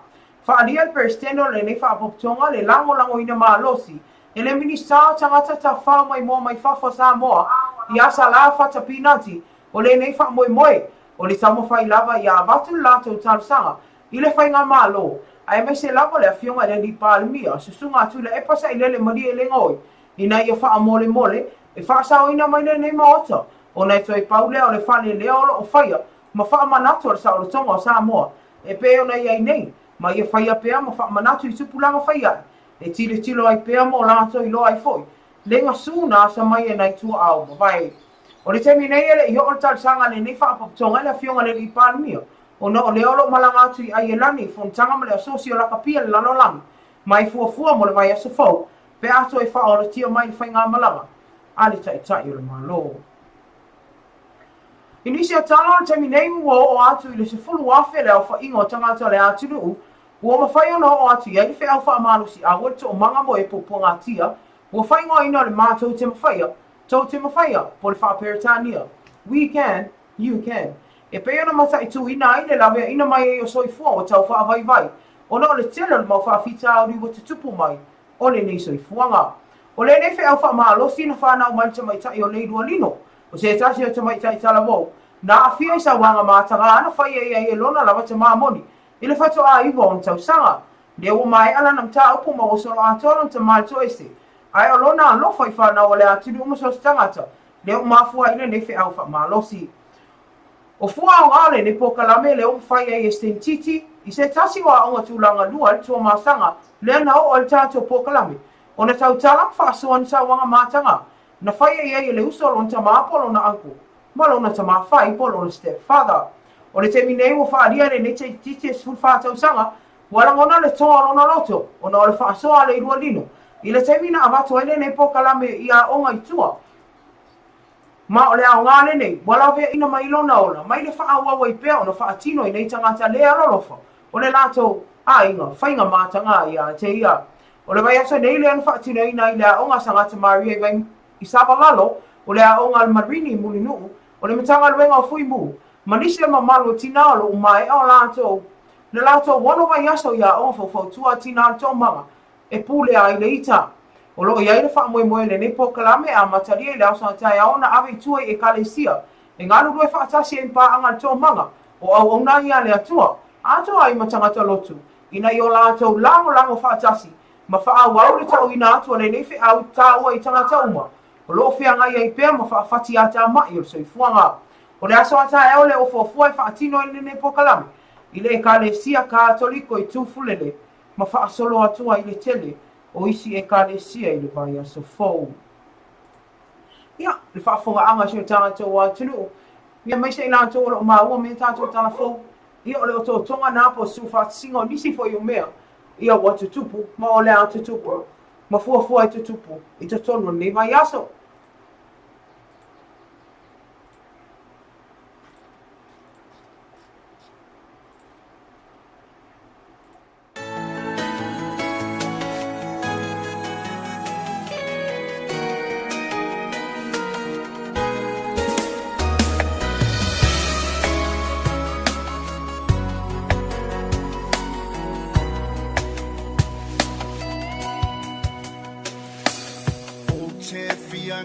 Faaalia le Peresetene o lenei Faalapotopotoga le lagolagoina malosi e le Minisita o Tagata Tafao Maimoa Mai Fafo a Samoa ia Salā Fata Pinati o lenei faamoemoe. O le taumafai lava ia avatu le latou talosaga i le Faigamalo, aemaise lava le Afioga i le Alii Palemia, Susuga Tuilaepa Sailele Malielegaoi, ina ia faamolemole e faasaoina mai lenei Maota, ona e toe pau lea o le fale lea o lo o faia ma faamanatu a le Saolotoga o Samoa e pei ona i ai nei, ma ia faia pea ma faamanatu i tupulaga faiae e tilotilo ai pea ma o latou iloa ai foi le gasu na asa mai e nai tuaa ua mavae. O le taimi nei e le i oo le talosaga a lenei Faalapotopotoga i le Afioga i le Alii Palemia, ona o lea o lo o malaga atu i Aielani i fonotaga ma le Asosi o Lakapi a le Lalolagi, ma e fuafua mo le vaiaso fou pe a toe faaolatia mai le faigamalaga a le Taitai o le Malo. I nisi o tala o le taimi nei ua oo atu i le 10,000 le aofaiga o tagata o le atunuu ua mafai ona oo atu i ai le feau faamalosiau o le toomaga mo e puapuagatia ua faaigoaina o le Matou Te Mafaia, Tou Te Mafaia, po o le Faa-Peretania, We Can, You Can, e pei ona mataituina ai le laveaiina mai ai o soifua ua tau faavaivai ona o le tele o le mau faafitauli ua tutupu mai o lenei soifuaga. O lenei feau faamalosi na fanau mai le tamaitai o Leilualino, o se tasi o tamaitai talavou, na aafia i sauaga mataga na faia i ai e lona lava tamā moni i le faatoa iwa ona tausaga. Lea ua maea lana mataupu ma ua solo atoa lona tamā i le toese, ae o lona alofa i fanau a le atunuu ma so o se tagata, lea ua mafua ai lenei feau faamalosi. O fua aoga o lenei polokalame lea ua mafai ai e Sentiti i se tasi o aoga tulaga lua i le Tuamasaga lea na oo ai le tatou polokalame ona tautala ma faasoa ni sauaga mataga na faia i ai e le uso o lona tamā po o lona uncle ma lona tamā fai po o lona step father. O le taimi nei ua faaalia e lenei Sentiti e 14 tausaga ua lagona le toa o lona loto ona o le faasoa a Leilualino i le taimi na avatu ai lenei polokalame i aoga i tua. Ma o le aoga lenei, ua laveaiina mai lona ola, mai le faaauau ai pea ona faatino i nei tagata le alolofa o le latou aiga faiga mataga ia te ia. O le vaiaso nei lea na faatinoina ai le aoga a Sagata Maria i Vai i Savalalo, o le aoga a le Marini i Mulinuu, o le Matagaluega o Fuimu, ma nisi o le mamalu o tinā o lo o maea o latou le latou ono vaiaso i aoga faufautua a tinā o le Toomaga e pulea ai le ita. O lo o i ai le faamoemoe i lenei polokalame e amatalia i le aso a taeao ona ave i tua i Ekalesia e galulue faatasi ai ma paaga a le Toomaga o auauna ai a le Atua, atoa ai ma tagata lotu, ina ia o latou lagolago faatasi ma faaauau le tauina atu o lenei feau taua i tagata uma o lo o feagai ai pea ma faafatiatamai o le soifuaga. O le aso a taeao lea ua fuafua e faatino ai lenei polokalame i le Ekalesia Katoliko i Tufulele ma faasolo atu ai le tele o isi Ekalesia i le vaiaso fou. Ia, le faafofogaaga a si o tatou atunuu, ia aemaise i latou o lo o maua mai a tatou tala fou, ia o le otootoga na po o se tuufaatasiga o nisi foi o mea, ia ua tutupu ma o le a tutupu ma fuafua e tutupu i totonu o lenei vaiaso. Ou te fia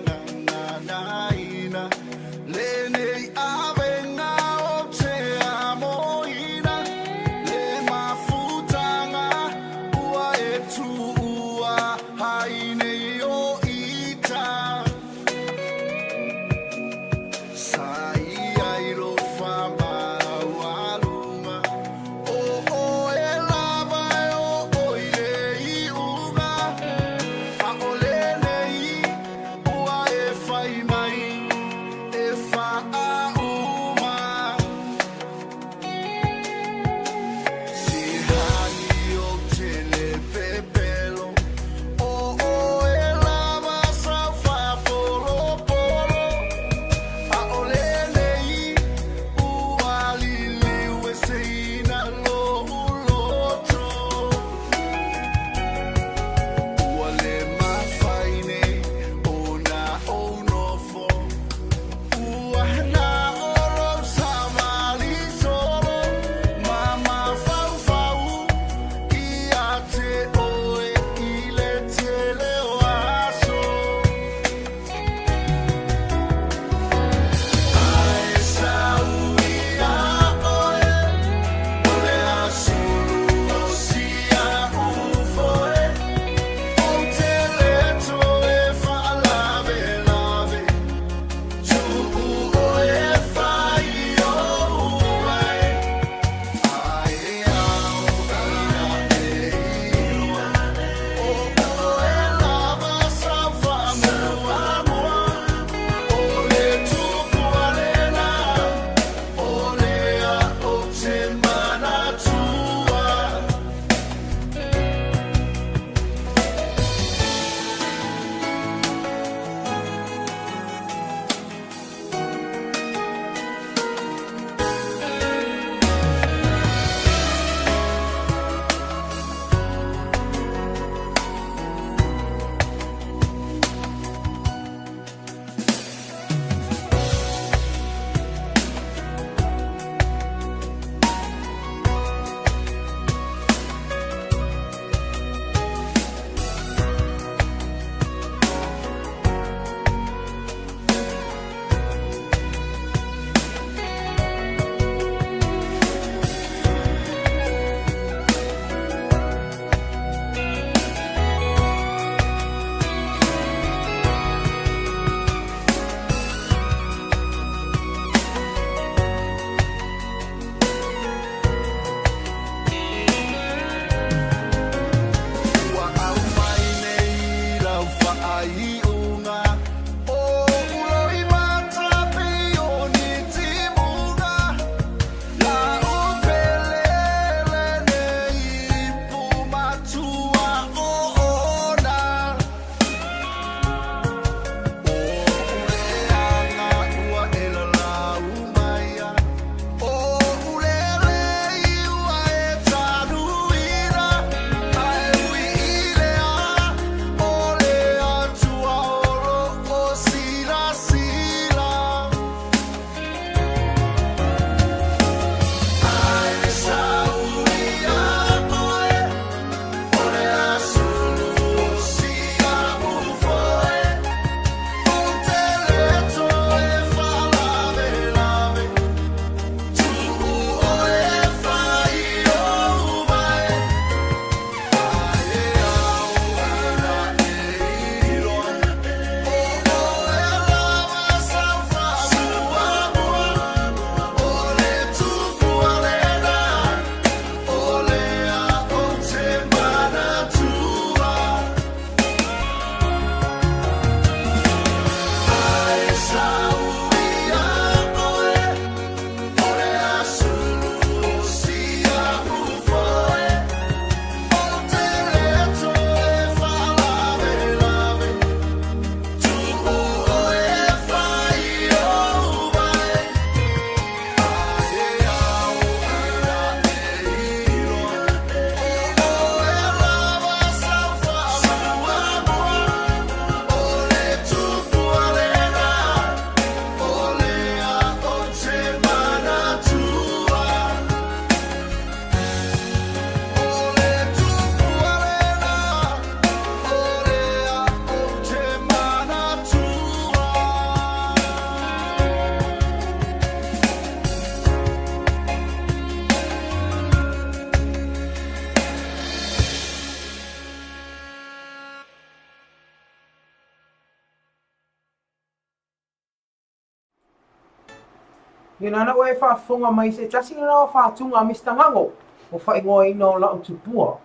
Ia nana ua e faafofoga mai i se tasi lena o faatuga a Mister Gago, ua faaigoaina o la'u tupua.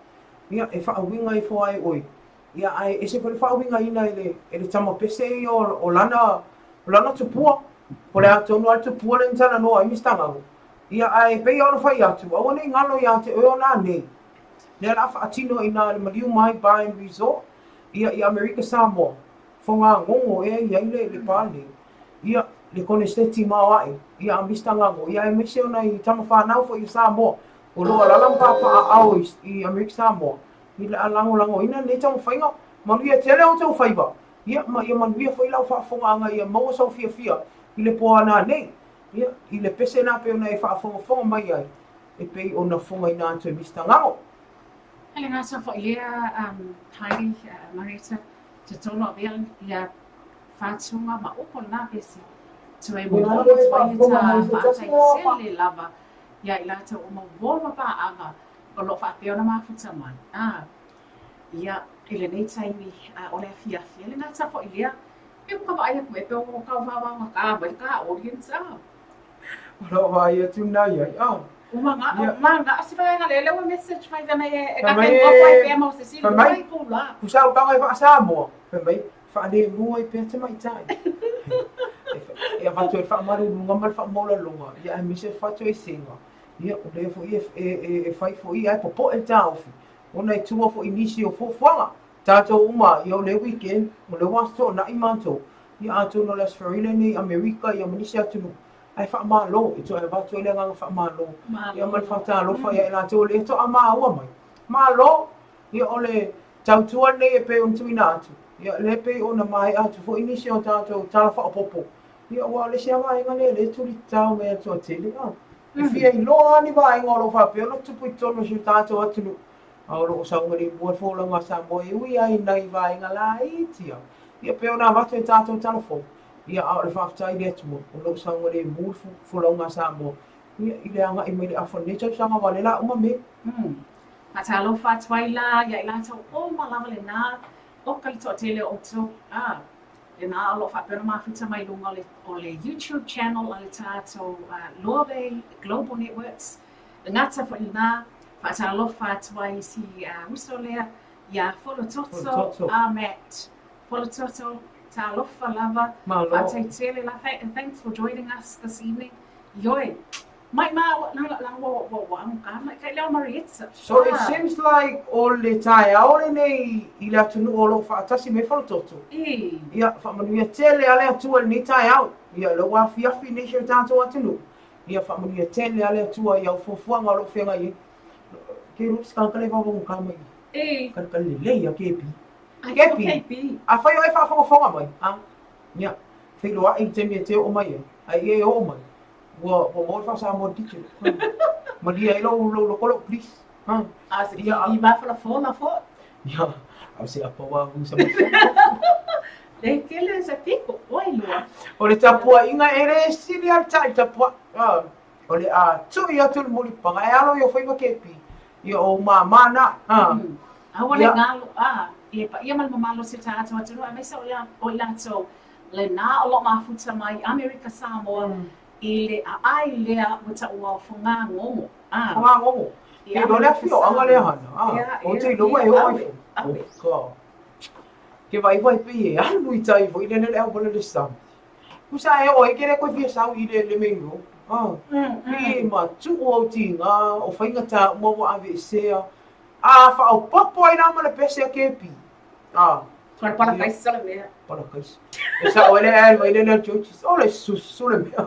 Ia, e faauiga ifo ai oe. Ia, ae ese foi le faauigaina e le, e le tama pese ia o, o lana, o lana tupua. Po o le a tonu lava le tupua lea na talanoa ai Mister Gago. Ia, ae pei lava ona fai atu, aua ne i galo ia te oe o nanei. Lea o le a faatino i ina i le Maliu Mai Bar and Resort, ia, i Amerika Samoa. Fogagogo ea i ai le, le pa nei. Ia, le koneseti maoae, ia a Mister Gago, ia aemaise o nai tama fanau foi o Samoa, o lo o alaala ma papaaao i, i Amerika Samoa, i le a lagolagoina lenei taumafaiga. Manuia tele outou faiva, ia, ma ia manuia foi lau faafofogaaga ia maua sou fiafia i le po a nanei, ia, i le pese na pei ona e faafogafoga mai ai, e pei ona fogaina atu e Mister Gago. Hele gata foi lea, Heidi, Marietta, totonu avea ia Whātunga ma upu lena pese. Tuei momoli atu ai le tā whātai tele lava ia i latou o mau ma pāaga o lo o faapea ona mafuta mai. Ā, ia, i lenei taimi, ʻaʻole afiafi, e le gata foi lea, e ka vaai aku e pe o kau wāwāwa ka mai ka audience, ā. O lo o vaai atu nā i ai, ā. Uma nga, uma nga, si vaega le le ua message mai vena e e ka ke ngofo ai pea mau se si lua i kou la. Kusa o panga e whaasamoa, fai mai, Faalemu ai pea tamaitai. E avatu ai le faamaluluga ma le faamaualaloga, ia aemaise le faatoesega. Ia, o lea foi e, e, e, e fai foi ae popoe le taofi, ona e tua foi i nisi o fuafuaga. Tatou uma, ia o le weekend, o lea ua toonai matou, ia atonu o le Aso Faraile nei i Amerika ia ma nisi atunuu, ae faamalo, e toe avatu ai le agaga faamalo, ia ma le faatalofa ia i latou o lea toa maua mai. Malo! Ia o le Tautua lenei e pei ona tuuina atu, ia lea pei ona maea atu foi nisi o tatou tala faaopoopo, ia aua o le isi lava vaega lea lea e tuli tatao mai e le toatele, a. E fia iloa lava ni vaega o lo o faapea ona tupu i totonu o si o tatou atunuu, a o lo o saogalemu ai le folauga a Samoa e ui ai i nai vaega laiti lava, ia pei ona avatu e tatou tala fou, ia a o le faafetai i le Atua o lo o saogalemu le folauga a Samoa, ia i le agai mai i le afa o lenei tausaga aua o lea o le a uma Me. Faatalofa atu ai la ia i latou uma lava lena o ka le toatele o outou, a, lena o lo o faapea ona mafuta mai luga o le, o le YouTube channel a le tatou uh, Bay Global Networks. Le gata foi lena, faatalofa atu ai i si uh, uso lea, ia Folototo, a Matt. Folototo, talofa lava, Malo. Faataitele la, thanks for joining us this evening. Ioe, Mai ma la la wa wa wa ang ka mai kai leo Marietta. So it seems like o le taeao lenei i le atunuu o lo o faatasi me Folototo. E. Ia, faamanuia tele a le Atua i lenei taeao. Ia, lea ua afiafi nei si o tatou atunuu. Ia, faamanuia tele a le Atua i au fuafuaga o lo o feagai ai. Ke iloa se tagata le vavau ka mai. E. Ka lelei a kepi. Kepi. Kepi. Afai o e faafogafoga mai, a. Ia, feiloai i le taimi e te oo mai ai, a ia e oo mai. Ua ua maua le faa-Samoa digital. Malie ai lou lou loko lou please. Ha. A se ia i mafolafola fo. Ia, a se apa wa hu sa Le kele se piko oi lua. O le tapuaiga e le sili a le taʻi tapuai. Ah, o le a tui atu le mulipaga e alo i o faiva kepi. Ia o māmā na. Ha. Mm. Aua le galo a i le paia ma le mamalu o si o tatou atunuu aemaise o ia o i latou lena o lo o mafuta mai Amerika Samoa i le aai lea ua taua o Fogagogo. A. Fogagogo. I Ke iloa le afioaga lea hana. A. O te iloa e oo ai fo. Awe. Oh, God. Ke vaivai pei e alu i tai foi lele le auala le sami. Kusa e oo ai ke le koe fia sau i le, le main road. Ah. Pei e matuu au tiga o faigata uma ua aveesea. A faaopoopo ai la ma le pese a kepi. Ah. Ko palakaisa le mea. Palakaisa. E sao ai le ae mai le le churches. O le susu le mea.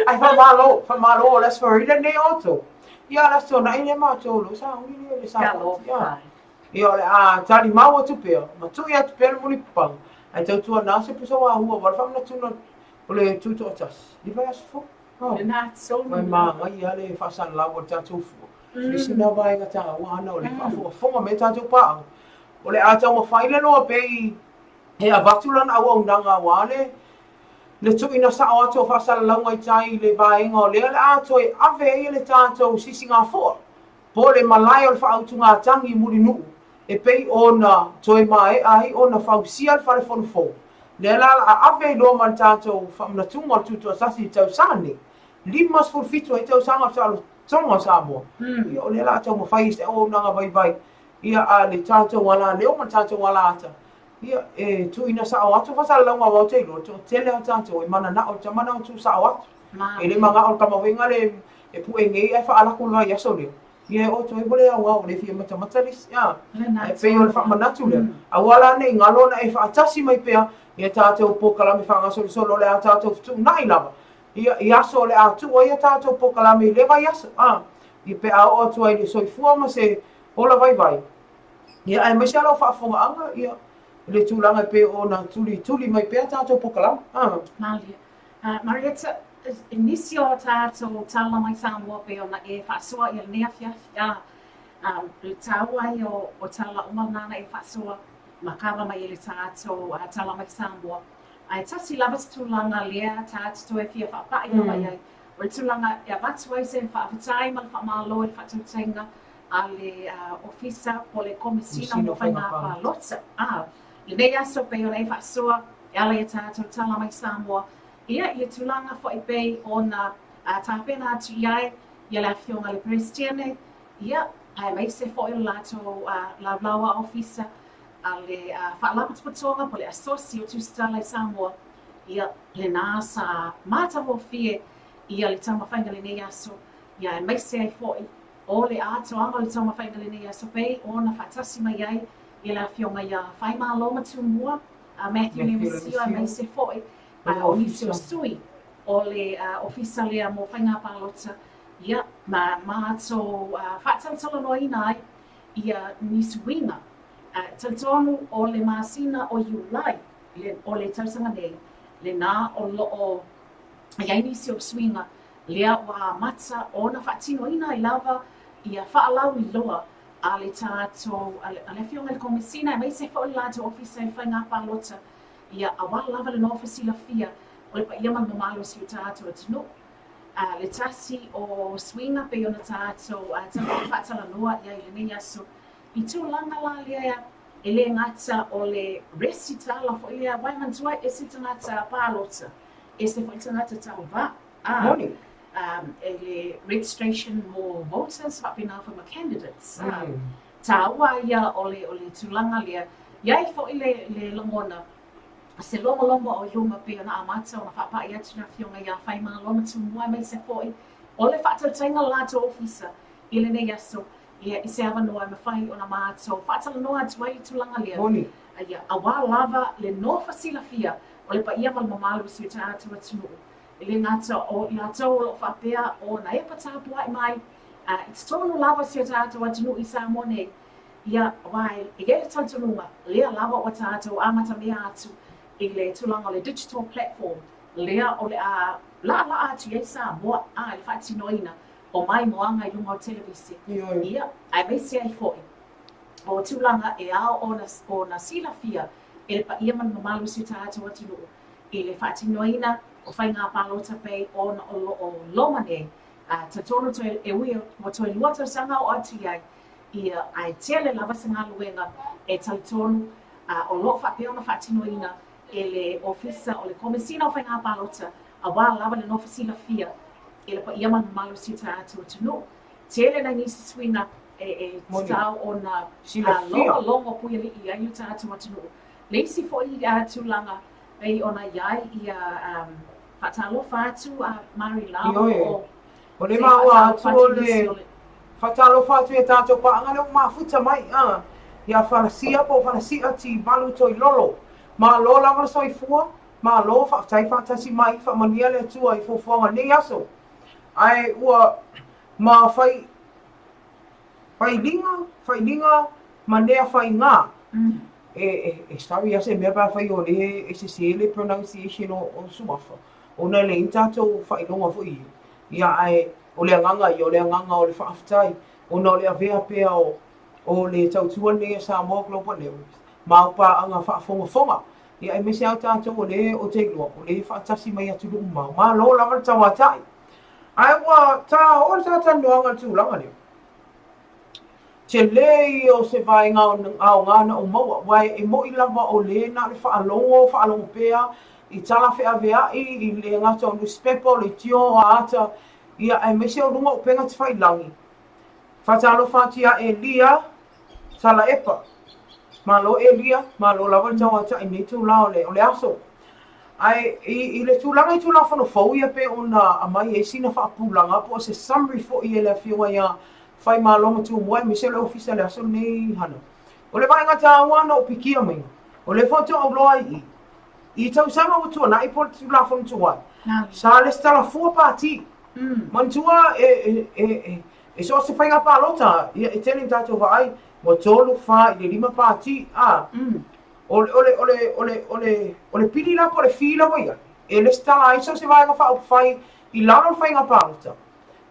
Ai whamalo, whamalo o le sori le nei outou. Ia la sona i le matou lo sa uni le le sa. Ia. Ia o le a tali mau atu pea, ma tui atu pea le mulipapaga, ae tautuana se pusa ua hua wala whamanatuna o le tutoatasi. I vai aso fou. Oh. Lena tonu. Mai māngai a le faasalalau o le tatou fua. Le isi mea vaega taua ana o le faafogafoga mai tatou paaga. O le a taumafai le loa pei e avatu lana auaunaga aua le le tuuina sao atu o faasalalauga i tai i le vaega o lea o le a toe ave ai e le tatou sisigafoa po o le malae o le faautugatagi i Mulinuu e pei ona toe maea ai ona fausia le fale fono fou. Lea la o le a ave ai loa ma le tatou faamanatuga o le Tutoatasi i le tausaga nei. 57 ai tausaga o le saolotoga o Samoa, ia o lea o le a taumafai i se auaunaga vaivai ia a le tatou alaleo ma le tatou alaata, ia e tuuina sao atu faasalalauga aua ou te iloa, toatele lava tatou e mananao i le tama lena ua tuusao atu. E le manao le tama foi e pue nei ae faalako le vaiaso lea. Ia e oo atu ai ua le aoga ua le fia matamata le isi, a. Ae pei o le faamanatu lea, aua la ne i galo ona e faatasi mai pea ia tatou polokalame faagasolosolo o le a tatou fetuunai lava ia i aso o le a tuu ai a tatou polokalame i lea vaiaso, a. Ia pe a oo atu ai i le soifua ma se ola vaivai, ia aemaise lava lau faafofogaaga ia i le tulaga e pei ona tulituli mai pea tatou polokalame, a. Malie. Marietta, i nisi o tatou tala mai Samoa pei ona e faasoa i lenei afiafi, a, le taua ia o tala uma na na e faasoa ma kava mai e le tatou tala mai Samoa. Ae tasi lava se tulaga lea ta te toe fia faapai lava i ai, o le tulaga e avatu ai se faafetai ma le faamalo i le faatautaiga a le Ofisa po o le Komesina mo Faiga Palota. A, lenei aso pei ona e faasoa e ala i a tatou tala mai Samoa, ia, i le tulaga foi pei ona tapena atu i ai ia le Afioga i le Peresetene, ia, aemaise foi o le latou laulau a ofisa a le Faalapotopotoga po o le Asosi o Tusitala i Samoa, ia, lena sa matagofie ia le taumafaiga i lenei aso, ia, aemaise ai foi o le atoaga o le taumafaiga i lenei aso pei ona faatasi mai ai ia le Afioga ia Faimalo Tumua, a Matthew Lemisio aemaise foi o nisi o sui o le ofisa lea mo faiga palota, ia, ma matou faatalatalanoaina ai ia nisi uiga. Talitonu o le masina o Iulai o le tausaga nei, lena o lo o i ai nisi o suiga lea ua amata ona faatinoina ai lava ia faalauiloa a le tatou, a le Afioga i le Komesina aemaise foi o le latou Ofisa i Faiga Palota, ia aua lava le nofo silafia o le paia ma le mamalu o si o tatou atunuu. Le tasi o suiga pei ona tatou faatalanoa i ai i lenei aso, i tulaga la lea e le gata o le resitala foi lea, aua e manatua e ese le tagata palota, ese foi le tagata tauva. A, Moni. E le registration mo voters faapena foi ma candidates. Taua ia o le, o le tulaga lea. I ai foi le, le lagona, se logologo o i luma pei ona amata ona faapai atu le Afioga ia Faimalo ma Tumua aemaise foi o le faatautaiga o le latou ofisa i lenei aso, ia, i se avanoa e mafai ona matou faatalanoa atu ai le tulaga lea. Moni. Ia, aua lava le nofo silafia o le paia ma le mamalu o si o tatou atunuu. E le gata o i latou o lo o faapea ona epa tapuai mai i totonu lava o si o tatou atunuu i Samoa nei, ia, aua e i ai le talitonuga, lea lava ua tatou amatamea atu i le tulaga o le digital platform, lea o le a laalaa atu i ai Samoa i le faatinoina o maimoaga i luga o le televise, ia, aemaise ai foi o tulaga e ao ona silafia e le paia ma le mamalu o si o tatou atunuu. i le faatinoina o faiga palota pei ona o lo o loma nei. A talitonu toe, e ui ua toe lua tausaga oo atu i ai, ia, ae tele lava se galuega e talitonu o lo o faapea ona faatinoina e le Ofisa o le Komesina o Faiga Palota aua lava le nofo silafia i le paia ma le mamalu o si o tatou atunuu. Tele nai nisi suiga e tatau ona logologo puialii ai lo tatou atunuu. Le isi foi tulaga pei ona i ai ia faatalofa atu a Mari la Ioe. O O le maua atu o le faatalofa atu i a tatou paaga lea ua mafuta mai a ia Falasia po o Falasia Tivalu Toilolo. Malo lava le soifua, malo faafetai faatasi mai, faamanuia le Atua i fuafuaga o lenei aso. Ae ua ma fai Failiga, failiga ma nea faiga. E sorry lava se mea pe afai o lea e sese le pronunciation o suafa, ona e leai ni tatou faailoga foi ia. Ia ae o le agaga ia, o le agaga o le faafetai ona o le avea pea o le tautua lenei a Samoa Global Networks ma au paaga faafogafoga. Ia aemaise lava tatou o lea ou te iloa o lea e faatasi mai atunuu mamao. Malo lava le tauatai. Ae ua ta oo le talatalanoaga i le tulaga lea. Tele ia o se vaega aoga na ou maua, aua e moʻi lava o le na o le faalogo, faalogo pea, i tala feavea'i, i le gata o nusipepa, o leitio, o ata, ia, aemaise o luga o upega tafailagi. Faatalofa atu iā Elia Talaepa. Malo Elia, malo lava le tauata'i i lenei itulā o le, o le aso. Ae i, i le tulaga i Tulafono fou ia pei ona aumai ai sina faapupulaga po o se summary foi e le Afioga ia Faimalo ma Tumua aemaise o le Ofisa i le aso lenei Hana. O le vaega tāua na ou pikia maiga, o lea faatoa ou loa ai i i tausaga ua tuanai po o le Tulafono tuai, sa lesitala fua pati. Manatua e, e, e, e, e so o se faiga palota, ia e tele ina tatou vaai, ua tolu, fa i le lima pati, a. O le, o le, o le, o le, o le, o le pili la po o le fee la ua i ai, e lesitala ai so o se vaega faaupufai i lalo o le faiga palota,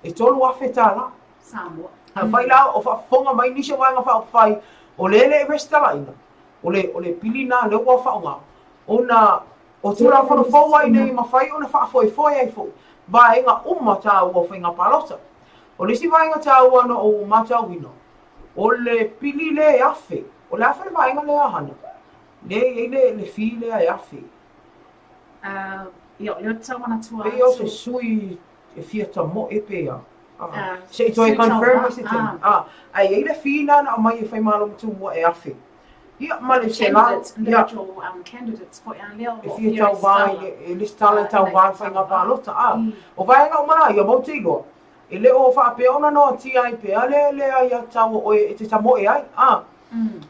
e $3,000. Samoa. Afai la o faafofoga mai nisi o vaega faaupufai o lea e le i resitalaina, o le, o le pili lena lea ua faaaoga, ona o Tulafono fou ai nei e mafai ona faafoefoe ai foi vaega uma taua o faiga palota. O le isi vaega taua na ou matauina, o le pili lea e afe. O le a foi le vaega lea Hana? Lea e i ai le, le fee lea e afe. Ia, o lea ou te tau manatua atu. Pei o se sui e fia tamoe pe a. Se i toe confirm mai se taimi. Ae i ai le fee lena na aumai e Faimalo ma Tumua e afe. Ia, ma le selau. Ia. Candidates foi a lea o lo o fia resitala. E fia tauva i le resitala e tauva i le faiga palota. O vaega uma la ia, matou te iloa, e le o faapea ona noatia ai pea le le aiatatau o oe e te tamoe ai.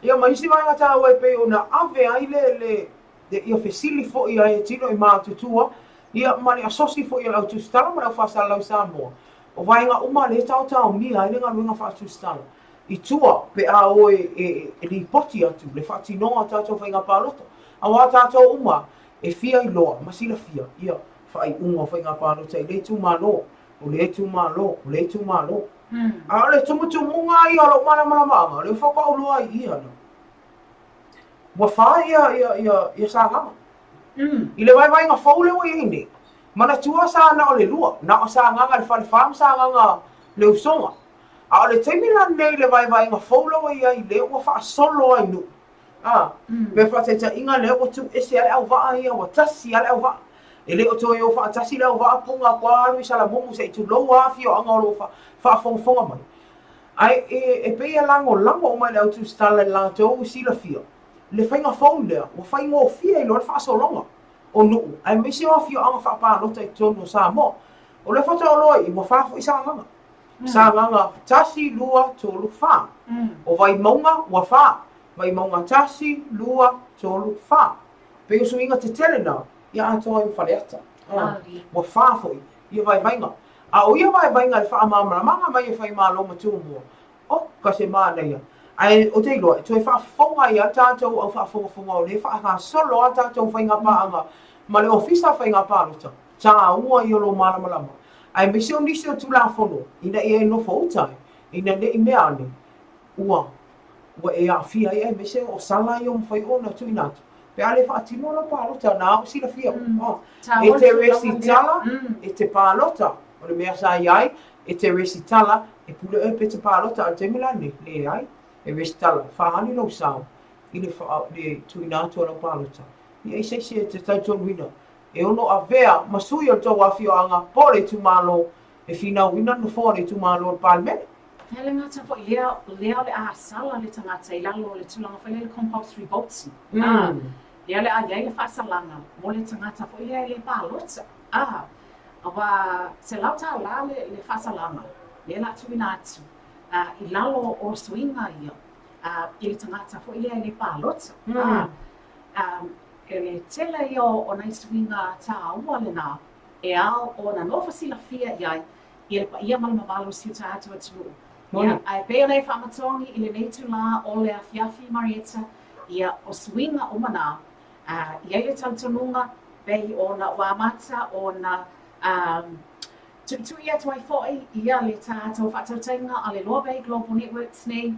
Ia ma isi vaega taua e pei ona ave ai le le ia fesili foi a e tino i matutua, ia ma le asosi foi a le au tusitala ma le au faasalalau i Samoa. O vaega uma lea e taotaomia ai le galuega faatusitala i tua pe a o e, e, e lipoti atu le faatinoga o tatou faiga palota. Aua tatou uma e fia iloa ma silafia ia faaiuga o faiga palota i le itumalo, o le itumalo, o le itumalo. A o le tumutumuga ia o lou malamalamaaga, o lea faatoa ou iloa ai i i ana. Ua fa ia, ia, ia, ia Sagaga. I le vaivaiga fou lea ua i ai nei, manatua sa na o le lua, na o Sagaga le Falefa ma Sagaga le Usoga. A o le taimi la lenei i le vaivaiga fou lea ua i ai, lea ua faasolo ai Nuu. A, mea faataitaiga lea ua tuu ese lava le auvaa ia, ua tasi lava le auvaa. E le o toe o faatasi le auvaa Puna ua alu i Salamumu se i tulou lava afioaga o lo o faafogafoga mai. Ae e pei e lagolago uma i le au tusitala i le latou silafia le faiga fou lea ua faigofie ai loa le faasologa o nuu aemaise o afioaga faapalota i totonu o Samoa. O lea faatoa ou iloa i ua fa foi Sagaga. Sagaga 1, 2, 3, 4. O Vaimauga ua fa. Vaimauga 1, 2, 3, 4. Pei o suiga tetele na ia atoa ai ma Faleata. Ua fa foi ia vaivaiga. A o ia vaivaiga i le faamalamalamaga mai e Faimalo ma Tumua, oka se manaia! Ae ou te iloa e toe faafofoga ai lava tatou au faafogafoga o lea e faagasolo lava tatou faiga paaga ma le Ofisa o Faiga Palota, tāua ia o lou malamalama, aemaise o nisi o Tulafono ina ia e nofo uta ai, ina ne i mea ane ua ua e aafia ai aemaise o sala ia ua mafai ona tuuina atu pe a le faatino lau palota na ua silafia oh. E te resitala, e te palota. O le mea sa i ai, e te resitala, e pule oe pe te palota, a o le taimi la lenei, leai, e resitala, faaali lou sao i le, wha, le tuuina atu o lau palota. Ia i se isi e te tautonuina, e ono avea ma sui o le tou afioaga po o le itumalo e finauina le nofoa o le itumalo o le Palemene. E le gata foi lea, lea o le a sala le tagata i lalo o le tulaga foi lea le compulsory voting. Lea o le a i ai le faasalaga mo le tagata foi lea e le palota. Aua $100 le, le faasalaga lea o le a tuuina atu i lalo o suiga ia i le tagata foi lea e le palota. E le tele ia o nai suiga tāua lena e ao ona nofo silafia i ai i le paia ma le mamalu o si o tatou atunuu. Ia, ae pei ona e faamatogi i lenei itulā o le afiafi, Marietta, ia, o suiga uma nā, i ai le talitonuga, pei ona ua amata ona tuitui atu ai foi ia le tatou faatautaiga a le Loa Bay Global Networks nei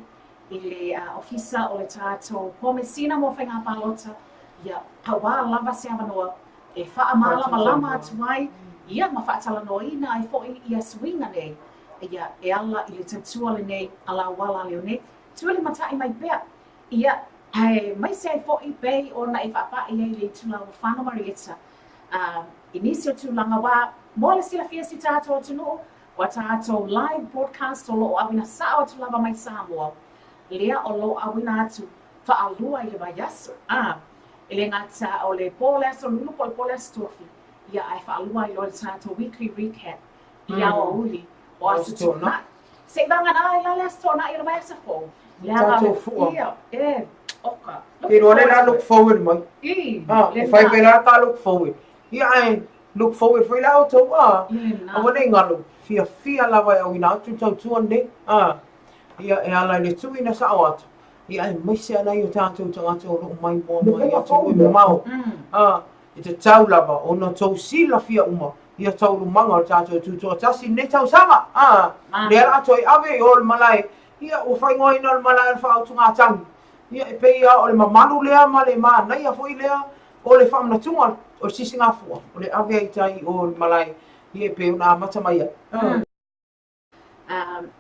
i le Ofisa o le tatou Komesina mo Faiga Palota, ia, pau lava se avanoa e faamalamalama atu ai ia ma faatalanoaina ai foi ia suiga nei ia e ala i le tautua lenei a la auala leo nei tulimata'i mai pea ia aemaise ai foi pei ona e faapa'i ai i le itula ua fano Marietta. I nisi o tulaga aua mo le silafia e si tatou atunuu, o a tatou live broadcast o lo o auina sao atu lava mai Samoa, lea o lo o auina atu faalua i le vaiaso. A, e le gata o le po o le Aso Lulu po o le po o le Aso Tofi, ia ae faalua ai loa le tatou weekly recap i aoauli o Aso Toonai. Se i vagana ai la le Aso Toonai o le vaiaso fou. Leaga Tatou fua. Ia, e, oka. Ke iloa le la look forward mai. I, Ah, e fai fai la ta look forward. Ia ae look forward foi la outou ah. Aua nei galo, fiafia lava e auina atu le tautua lenei. Ah, ia e ala i le tuuina sao atu. Ia aemaise ana i o tatou tagata o lo o maimoa mai i atunuu e mamao. Ah, e tatau lava ona outou silafia uma ia taualumaga o le tatou Tutoatasi i lenei tausaga. Ah, lea la toe ave i o le malae, ia ua faaigoaina o le malae o le faautugatagi. Ia e pei lava o le mamalu lea ma le manaia foi lea o le faamanatuga o le sisigafua, o le ave ai i tai i o i le malae, ia e pei ona amata mai ai. Ah.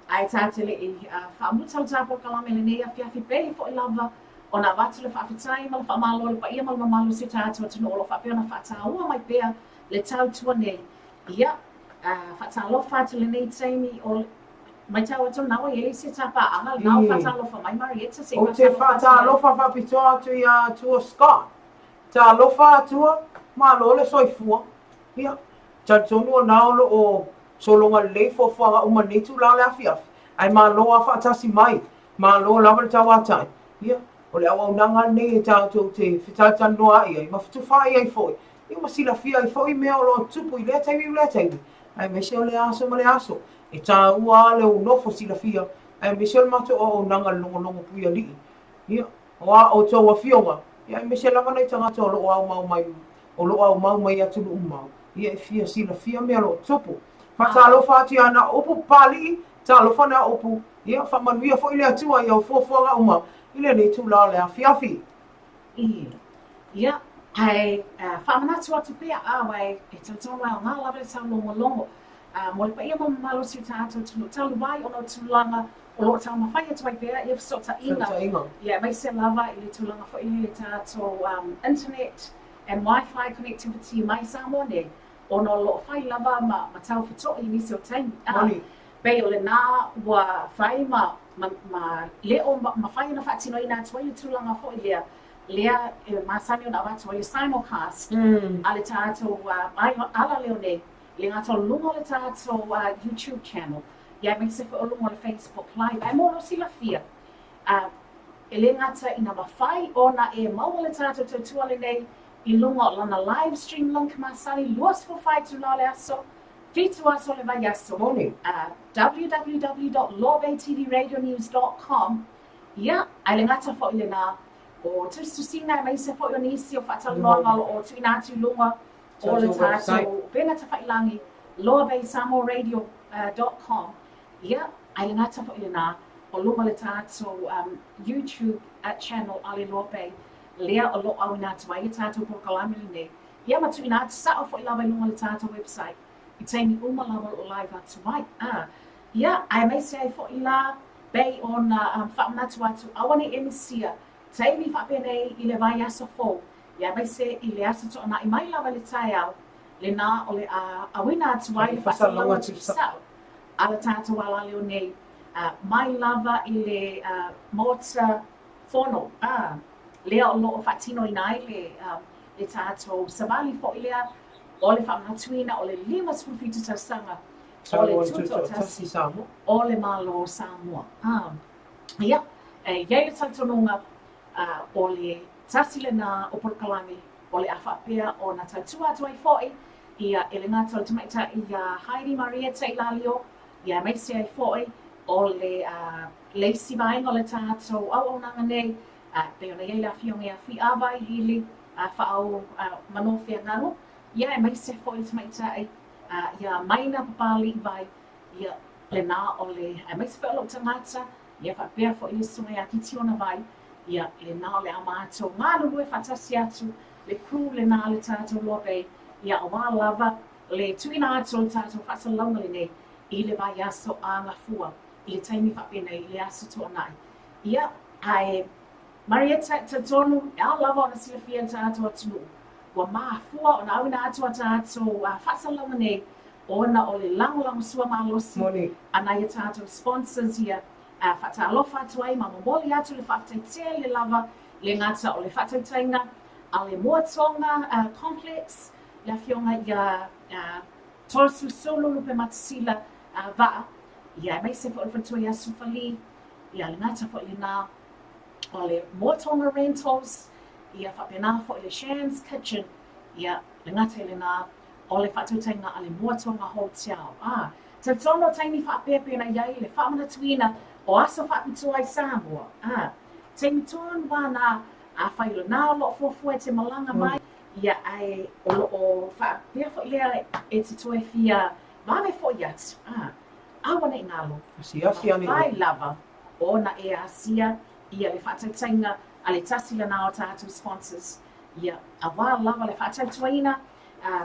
Ae ta te le i faamuta le ta polokalame i lenei afiafi, pei foi lava ona avatu le faafetai ma le faamalo i le paia ma le mamalu o si o tatou atunuu o lo o faapea ona faataua mai pea le tautua nei. Ia, faatalofa atu i lenei taimi o matau atu lena ua i ai le isi ta paaga, lena ua faatalofa mai Marietta, se i Ou te faatalofa atu ai. faatalofa faapitoa atu ia Tua Scott. Talofa Tua, malo le soifua. Ia, talitonu o na o lo o Sologa lelei fuafuaga uma i lenei itula o le afiafi, ae malo lava faatasi mai, malo lava le tauatai. Ia, o le auaunaga lenei e tatou te fetalitalinoa ai ma fetufaai ai foi, ia ma silafia ai foi mea o lo o tupu i lea taimi ma lea taimi, aemaise o lea aso ma lea aso. E taua lava le nofo silafia, aemaise o le matou auaunaga i le logologo puialii. Ia, o a outou afioga, ia aemaise lava nai tagata o lo o aumau mai o lo o aumau mai atunuu mamao, ia e fia silafia mea o lo o tupu. Faatalofa atu ia Naoupu Papalii, talofa Naoupu, ia faamanuia foi le Atua i au fuafuaga uma i lenei itula o le afiafi. Ia, ae faamanatu atu pea, aua e talitonu e aoga lava le taulogologo mo le paia ma le mamalu o si o tatou atunuu talu ai ona o tulaga o lo o taumafai atu ai pea ia fesootaiga, ia aemaise lava i le tulaga foi lea i le tatou internet and wifi connectivity mai Samoa nei, ona o lo o fai lava ma ma taufeto'i i nisi o taimi. A, pei o lena ua fai ma ma ma le o mafai ona faatinoina atu ai le tulaga foi lea, lea e masani ona avatu ai le simulcast a le tatou alaleo nei, le gata o luga o le tatou YouTube channel, ia aemaise foi o luga o le Facebook Live. Ae mo lou silafia, e le gata ina mafai ona e maua le tatou tautua lenei i luga o lana live stream link masani 24 itula o le aso, 7 aso o le vaiaso, www.lawbaytvradionews.com, ia, ae le gata foi i lena, o tusitusiga aemaise foi o nisi o faatalanoaga o lo o tuuina atu i luga o le tatou upega tafailagi loabaysamoaradio.com, ia, ae le gata foi i lena, o luga o le tatou YouTube channel a le Loa Bay, lea o lo o auina atu ai le tatou polokalame lenei, ia ma tuuina atu sao foi lava i luga o le tatou website i taimi uma lava o lo o live atu ai. Ia, aemaise ai foi la, pei ona faamanatu atu, aua ne i e misia taimi faapenei i le vaiaso fou, ia aemaise i le Aso Toonai mai lava i le taeao, lena o le a auina atu ai le faasalalauga tuusao a le tatou alaleo nei, mai lava i le Maota Fono, lea o lo o faatinoina ai le tatou savali foi lea o le faamanatuina o le 57 tausaga o le Tutoatasi o le Malo o Samoa. Ia, e i ai le talitonuga o le tasi lena o polokalame o le a faapea ona tautua atu ai foi ia e le gata o le tamaitai iā Heidi Marietta Ilalio, ia aemaise ai foi o le le isi vaega o le tatou auaunaga nei, pei ona i ai le afioga ia Fiava Iliili Faaoo Manofiagalu, ia aemaise foi le tamaitai iā Maina Papaliivai, ia lena o le aemaise foi o lou tagata, ia faapea foi le susuga ia Kitiona Vai, ia lena o le a matou galulue faatasi atu le crew lena a le tatou Loa Bay, ia aua lava le tuuina atu o le tatou faasalalauga lenei i le vaiaso a Gafua i le taimi faapenei i le Aso Toonai. Ia, ae Marietta, e talitonu, e ao lava ona silafia e le tatou atunuu. Ua mafua ona auina atu a tatou faasalalauga nei ona o le lagolagosua malosi a nai a tatou sponsors ia faatalofa atu ai ma momoli atu le faafetai tele lava le gata o le faatautaiga a le Moa Tonga Complex, le afioga ia Tolesusulu Lupematasila Vaa, ia aemaise foi o le faletua ia Sufali, ia le gata foi lena o le Moa Tonga Rentals, ia faapena foi le Shan's Kitchen, ia le gata i lena o le faatautaiga a le Moa Tonga Hotel. A, talitonu o taimi faapea pei ona i ai le faamanatuina o aso faapitoa i Samoa. A, taimi tonu lava na, afai o lena o lo o fuafua e te malaga mai, ia ae o lo o faapea foi lea e te toe fia vave foi atu, a, aua ne i galo, Asiasi ane mafai lava ona e asia ia le faatautaiga a le tasi lena o tatou sponsors, ia, aua lava le faatautuaina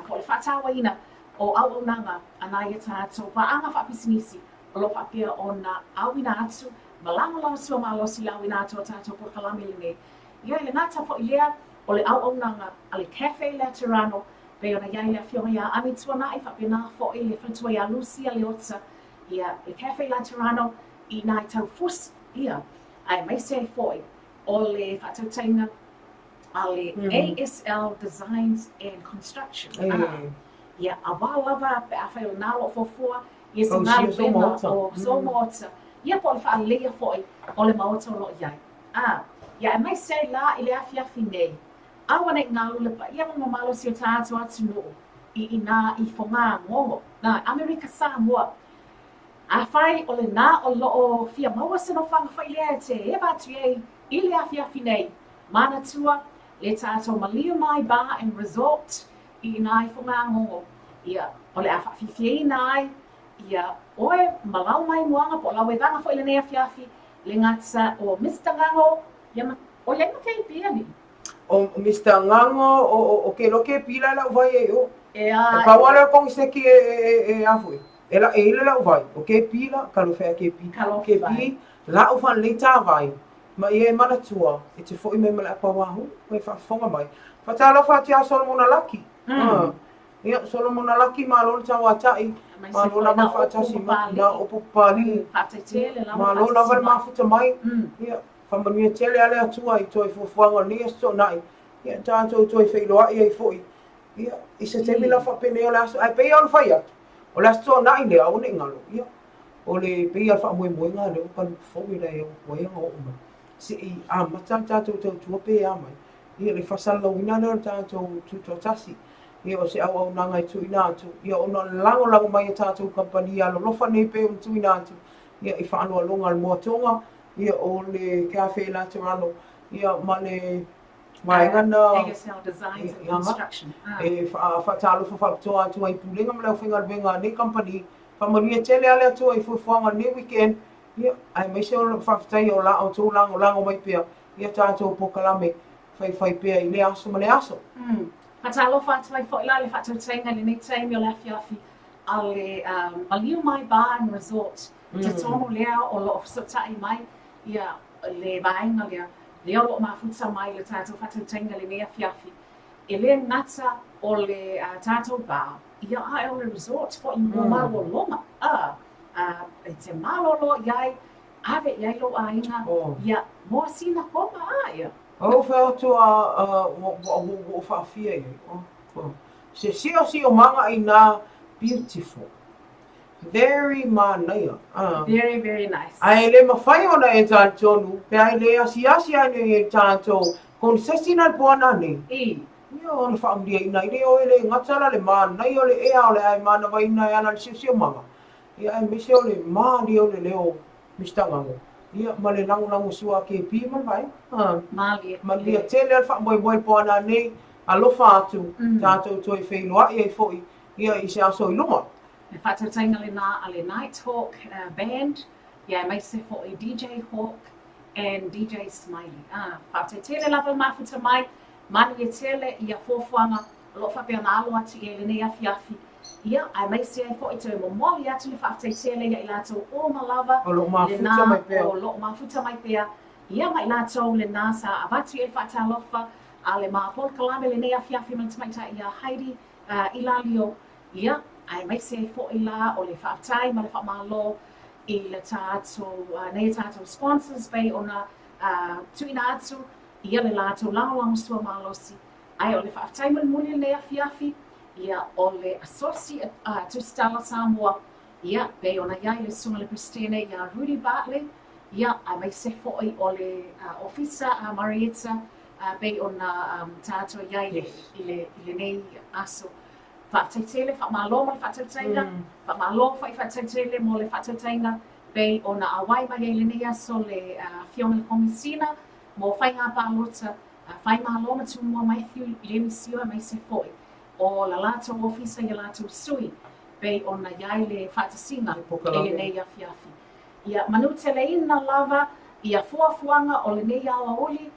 po o le faatauaina o auaunaga a nai a tatou paaga faapisinisi o lo o faapea ona auina atu ma lagolagosua malosi le auina atu o tatou polokalame lenei. Ia, i le gata foi lea o le auaunaga a le Cafe Laterano, pei ona i ai le afioga iā Ami Tuanai faapena foi le faletua iā Lucia Leota, ia, le Cafe Laterano i nā i Taufusi, ia, aemaise ai foi o le faatautaiga a le ASL Designs and Construction. Ia, aua lava pe afai o lena o lo o fuafua ia se galuega o sou maota, ia po o le faaleleia foi o le maota o lo o i ai. A, ia aemaise ai la i le afiafi nei, aua ne i galo le paia ma le mamalu o si o tatou atunuu i inā i Fogagogo, na, Amerika Samoa. Afai o lena o lo o fia maua se nofoaga foi lea e te eva atu i ai i le afiafi nei, manatua le tatou Maliu Mai Bar and Resort i inā i Fogagogo, ia, o le a faafiafiaina ai ia oe ma lau maimoaga po o lau evaga foi i lenei afiafi, le gata o Mister Gago, ia ma, o i ai ma KP alii? O Mister Gago, o, o, o ke loke pila lau vai e o. E a, E pau ala kong seki e, e, e, e a foi. E la, e ile lau vai. O ke pila, ka lo whea ke pi. Ke pi, lau whan lei tā vai. Ma ia e manatua, e te foʻi mai ma le apauahu, ma e faafofoga mai. Faatalofa atu iā Solomona Laki. Mm. Ia, Solomona Laki, malo le tauataʻi, malo lava le faatasi mai, nā upu papalii. Malo lava le mafuta mai. Ia, faamanuia tele a le Atua i toe fuafuaga o lenei Aso Toonai. Ia, tatou toe feiloai ai foi. Ia, i se taimi la faapenei o le aso, ae pei lava ona fai atu, o le Aso Toonai lea, aua ne i galo. Ia, o le pei lava o le faamoemoega lea ua paluku fou e le ua ai ona oo mai se i amata le tatou tautua pe a mai ia le faasalalauina lea o le tatou tutoatasi ia o se auaunaga e tuuina atu ia ona o le lagolago mai a tatou kamupani alolofa nei pei ona tuuina atu ia i faaloaloga a le Moa Tonga ia o le Cafe Laterano ia ma le vaega na ASL Designs and Construction e faatalofa faapitoa atu ai i Pulega ma le aufaigaluega a nei kamupani Faamanuia tele a le Atua i fuafuaga o lenei weekend, ia, aemaise o le faafetai o la outou lagolago mai pea i a tatou polokalame faifai pea i lea aso ma lea aso. Mm. Faatalofa atu ai foi la le faatautaiga i lenei taimi o le afiafi a le Maliu Mai Bar and Resort. Talitonu lea o lo o fesootai mai ia le vaega lea, lea o lo o mafuta mai le tatou faatautaiga i lenei afiafi. E le gata o le tatou bar, Ia ae o le resort foi mo malologa, a, a, e te malolo i ai, ave i ai lou aiga, ia, mo sina kopa, a, ia. Ou fai atu a, a, ua, ua, ua, ua ou faafia i ai, oh, oh. Se siosiomaga inā beautiful. Very manaia, a. Very, very nice. Ae le mafai ona e talitonu, pe a e le asiasi ane i tatou concession a le poana nei. I. Ia, ona faamuliaina ai lea o e le gata la le manaia o le ea o le ae manavaina e ala i le siosiomaga, ia aemaise o le malie o le leo Mister Gago, ia ma le lagolago sua a KP ma le vaega. Malie. Manuia tele a le faamoemoe i le poana nei, alofa atu, tatou toe feiloai ai foi ia i se aso i luma. Le faatautaiga lena a le Night Hawk Band, ia aemaise foi DJ Hawk and DJ Smiley. Ah, faafetai tele lava le mafuta mai, Manuia tele ia fuafuaga o lo o faapea ona alo atu i ai lenei afiafi, ia, aemaise ai foi toe momoli atu le faafetai tele ia i latou uma lava O lo o mafuta lena mai pea. o lo o mafuta mai pea, ia ma i latou lena sa avatu i ai le faatalofa. A le ma polokalame lenei afiafi ma le tamaitai ia Heidi Ilalio, ia, aemaise foi la o le faafetai ma le faamalo i le tatou nei tatou sponsors pei ona tuuina atu ia le latou lagolagosua malosi. Ae o le faafetai mulimuli lenei afiafi, ia, o le Asosi Tusitala Samoa, ia, pei ona i ai le susuga i le Peresetene ia Rudy Bartley, ia, aemaise foi o le Ofisa a Marietta, pei ona tatou i ai i lenei aso. Faafetai tele, faamalo mo le faatautaiga, faamalo foi faafetai tele mo le faatautaiga pei ona auai mai ai i lenei aso le Afioga i le Komesina mo Faiga Palota, Faimalo ma Tumua Matthew Lemisio aemaise foi o la latou ofisa i a latou sui pei ona i ai le faatasiga i lenei afiafi. Ia manuteleina lava ia fuafuaga o lenei aoauli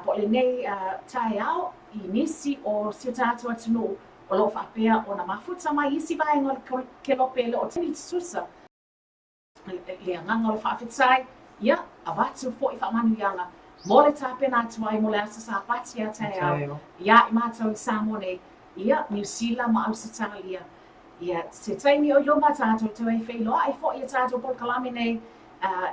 po o lenei taeao i nisi o si o tatou atunuu o lo o faapea ona mafuta mai i isi vaega o le kelope e le o taimi tutusa le agaga o le faafetai, ia, avatu foi faamanuiaga mo le tapena atu ai mo le aso Sapati a taeao iā i matou i Samoa nei, ia, Niu Sila ma Ausetalia. Ia, se taimi o i luma tatou toe feiloai foi i a tatou polokalame nei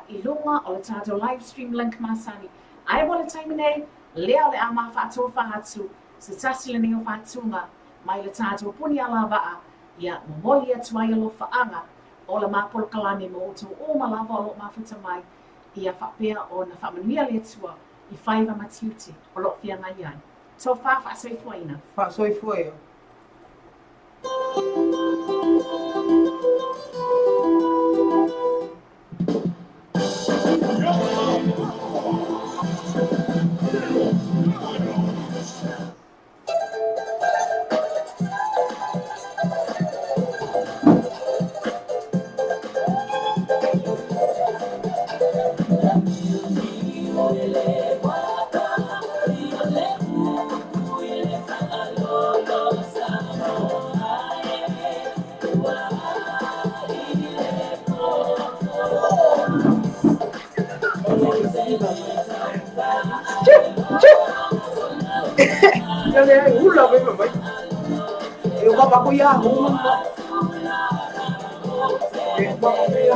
i luga o le tatou live stream link masani. Ae mo le taimi nei, lea o le a ma faatofa atu se tasi lenei o faatuga mai le tatou puni alavaa, ia, momoli atu ai alofaaga o la ma polokalame mo outou uma lava o lo o mafuta mai, ia faapea ona faamanuia le Atua i faiva ma tiute o lo o feagai ai. Tofa faasoifuaina. Faasoifua ia. Ia le ula mai mai. E o papa ko ia ma. E papa ko ia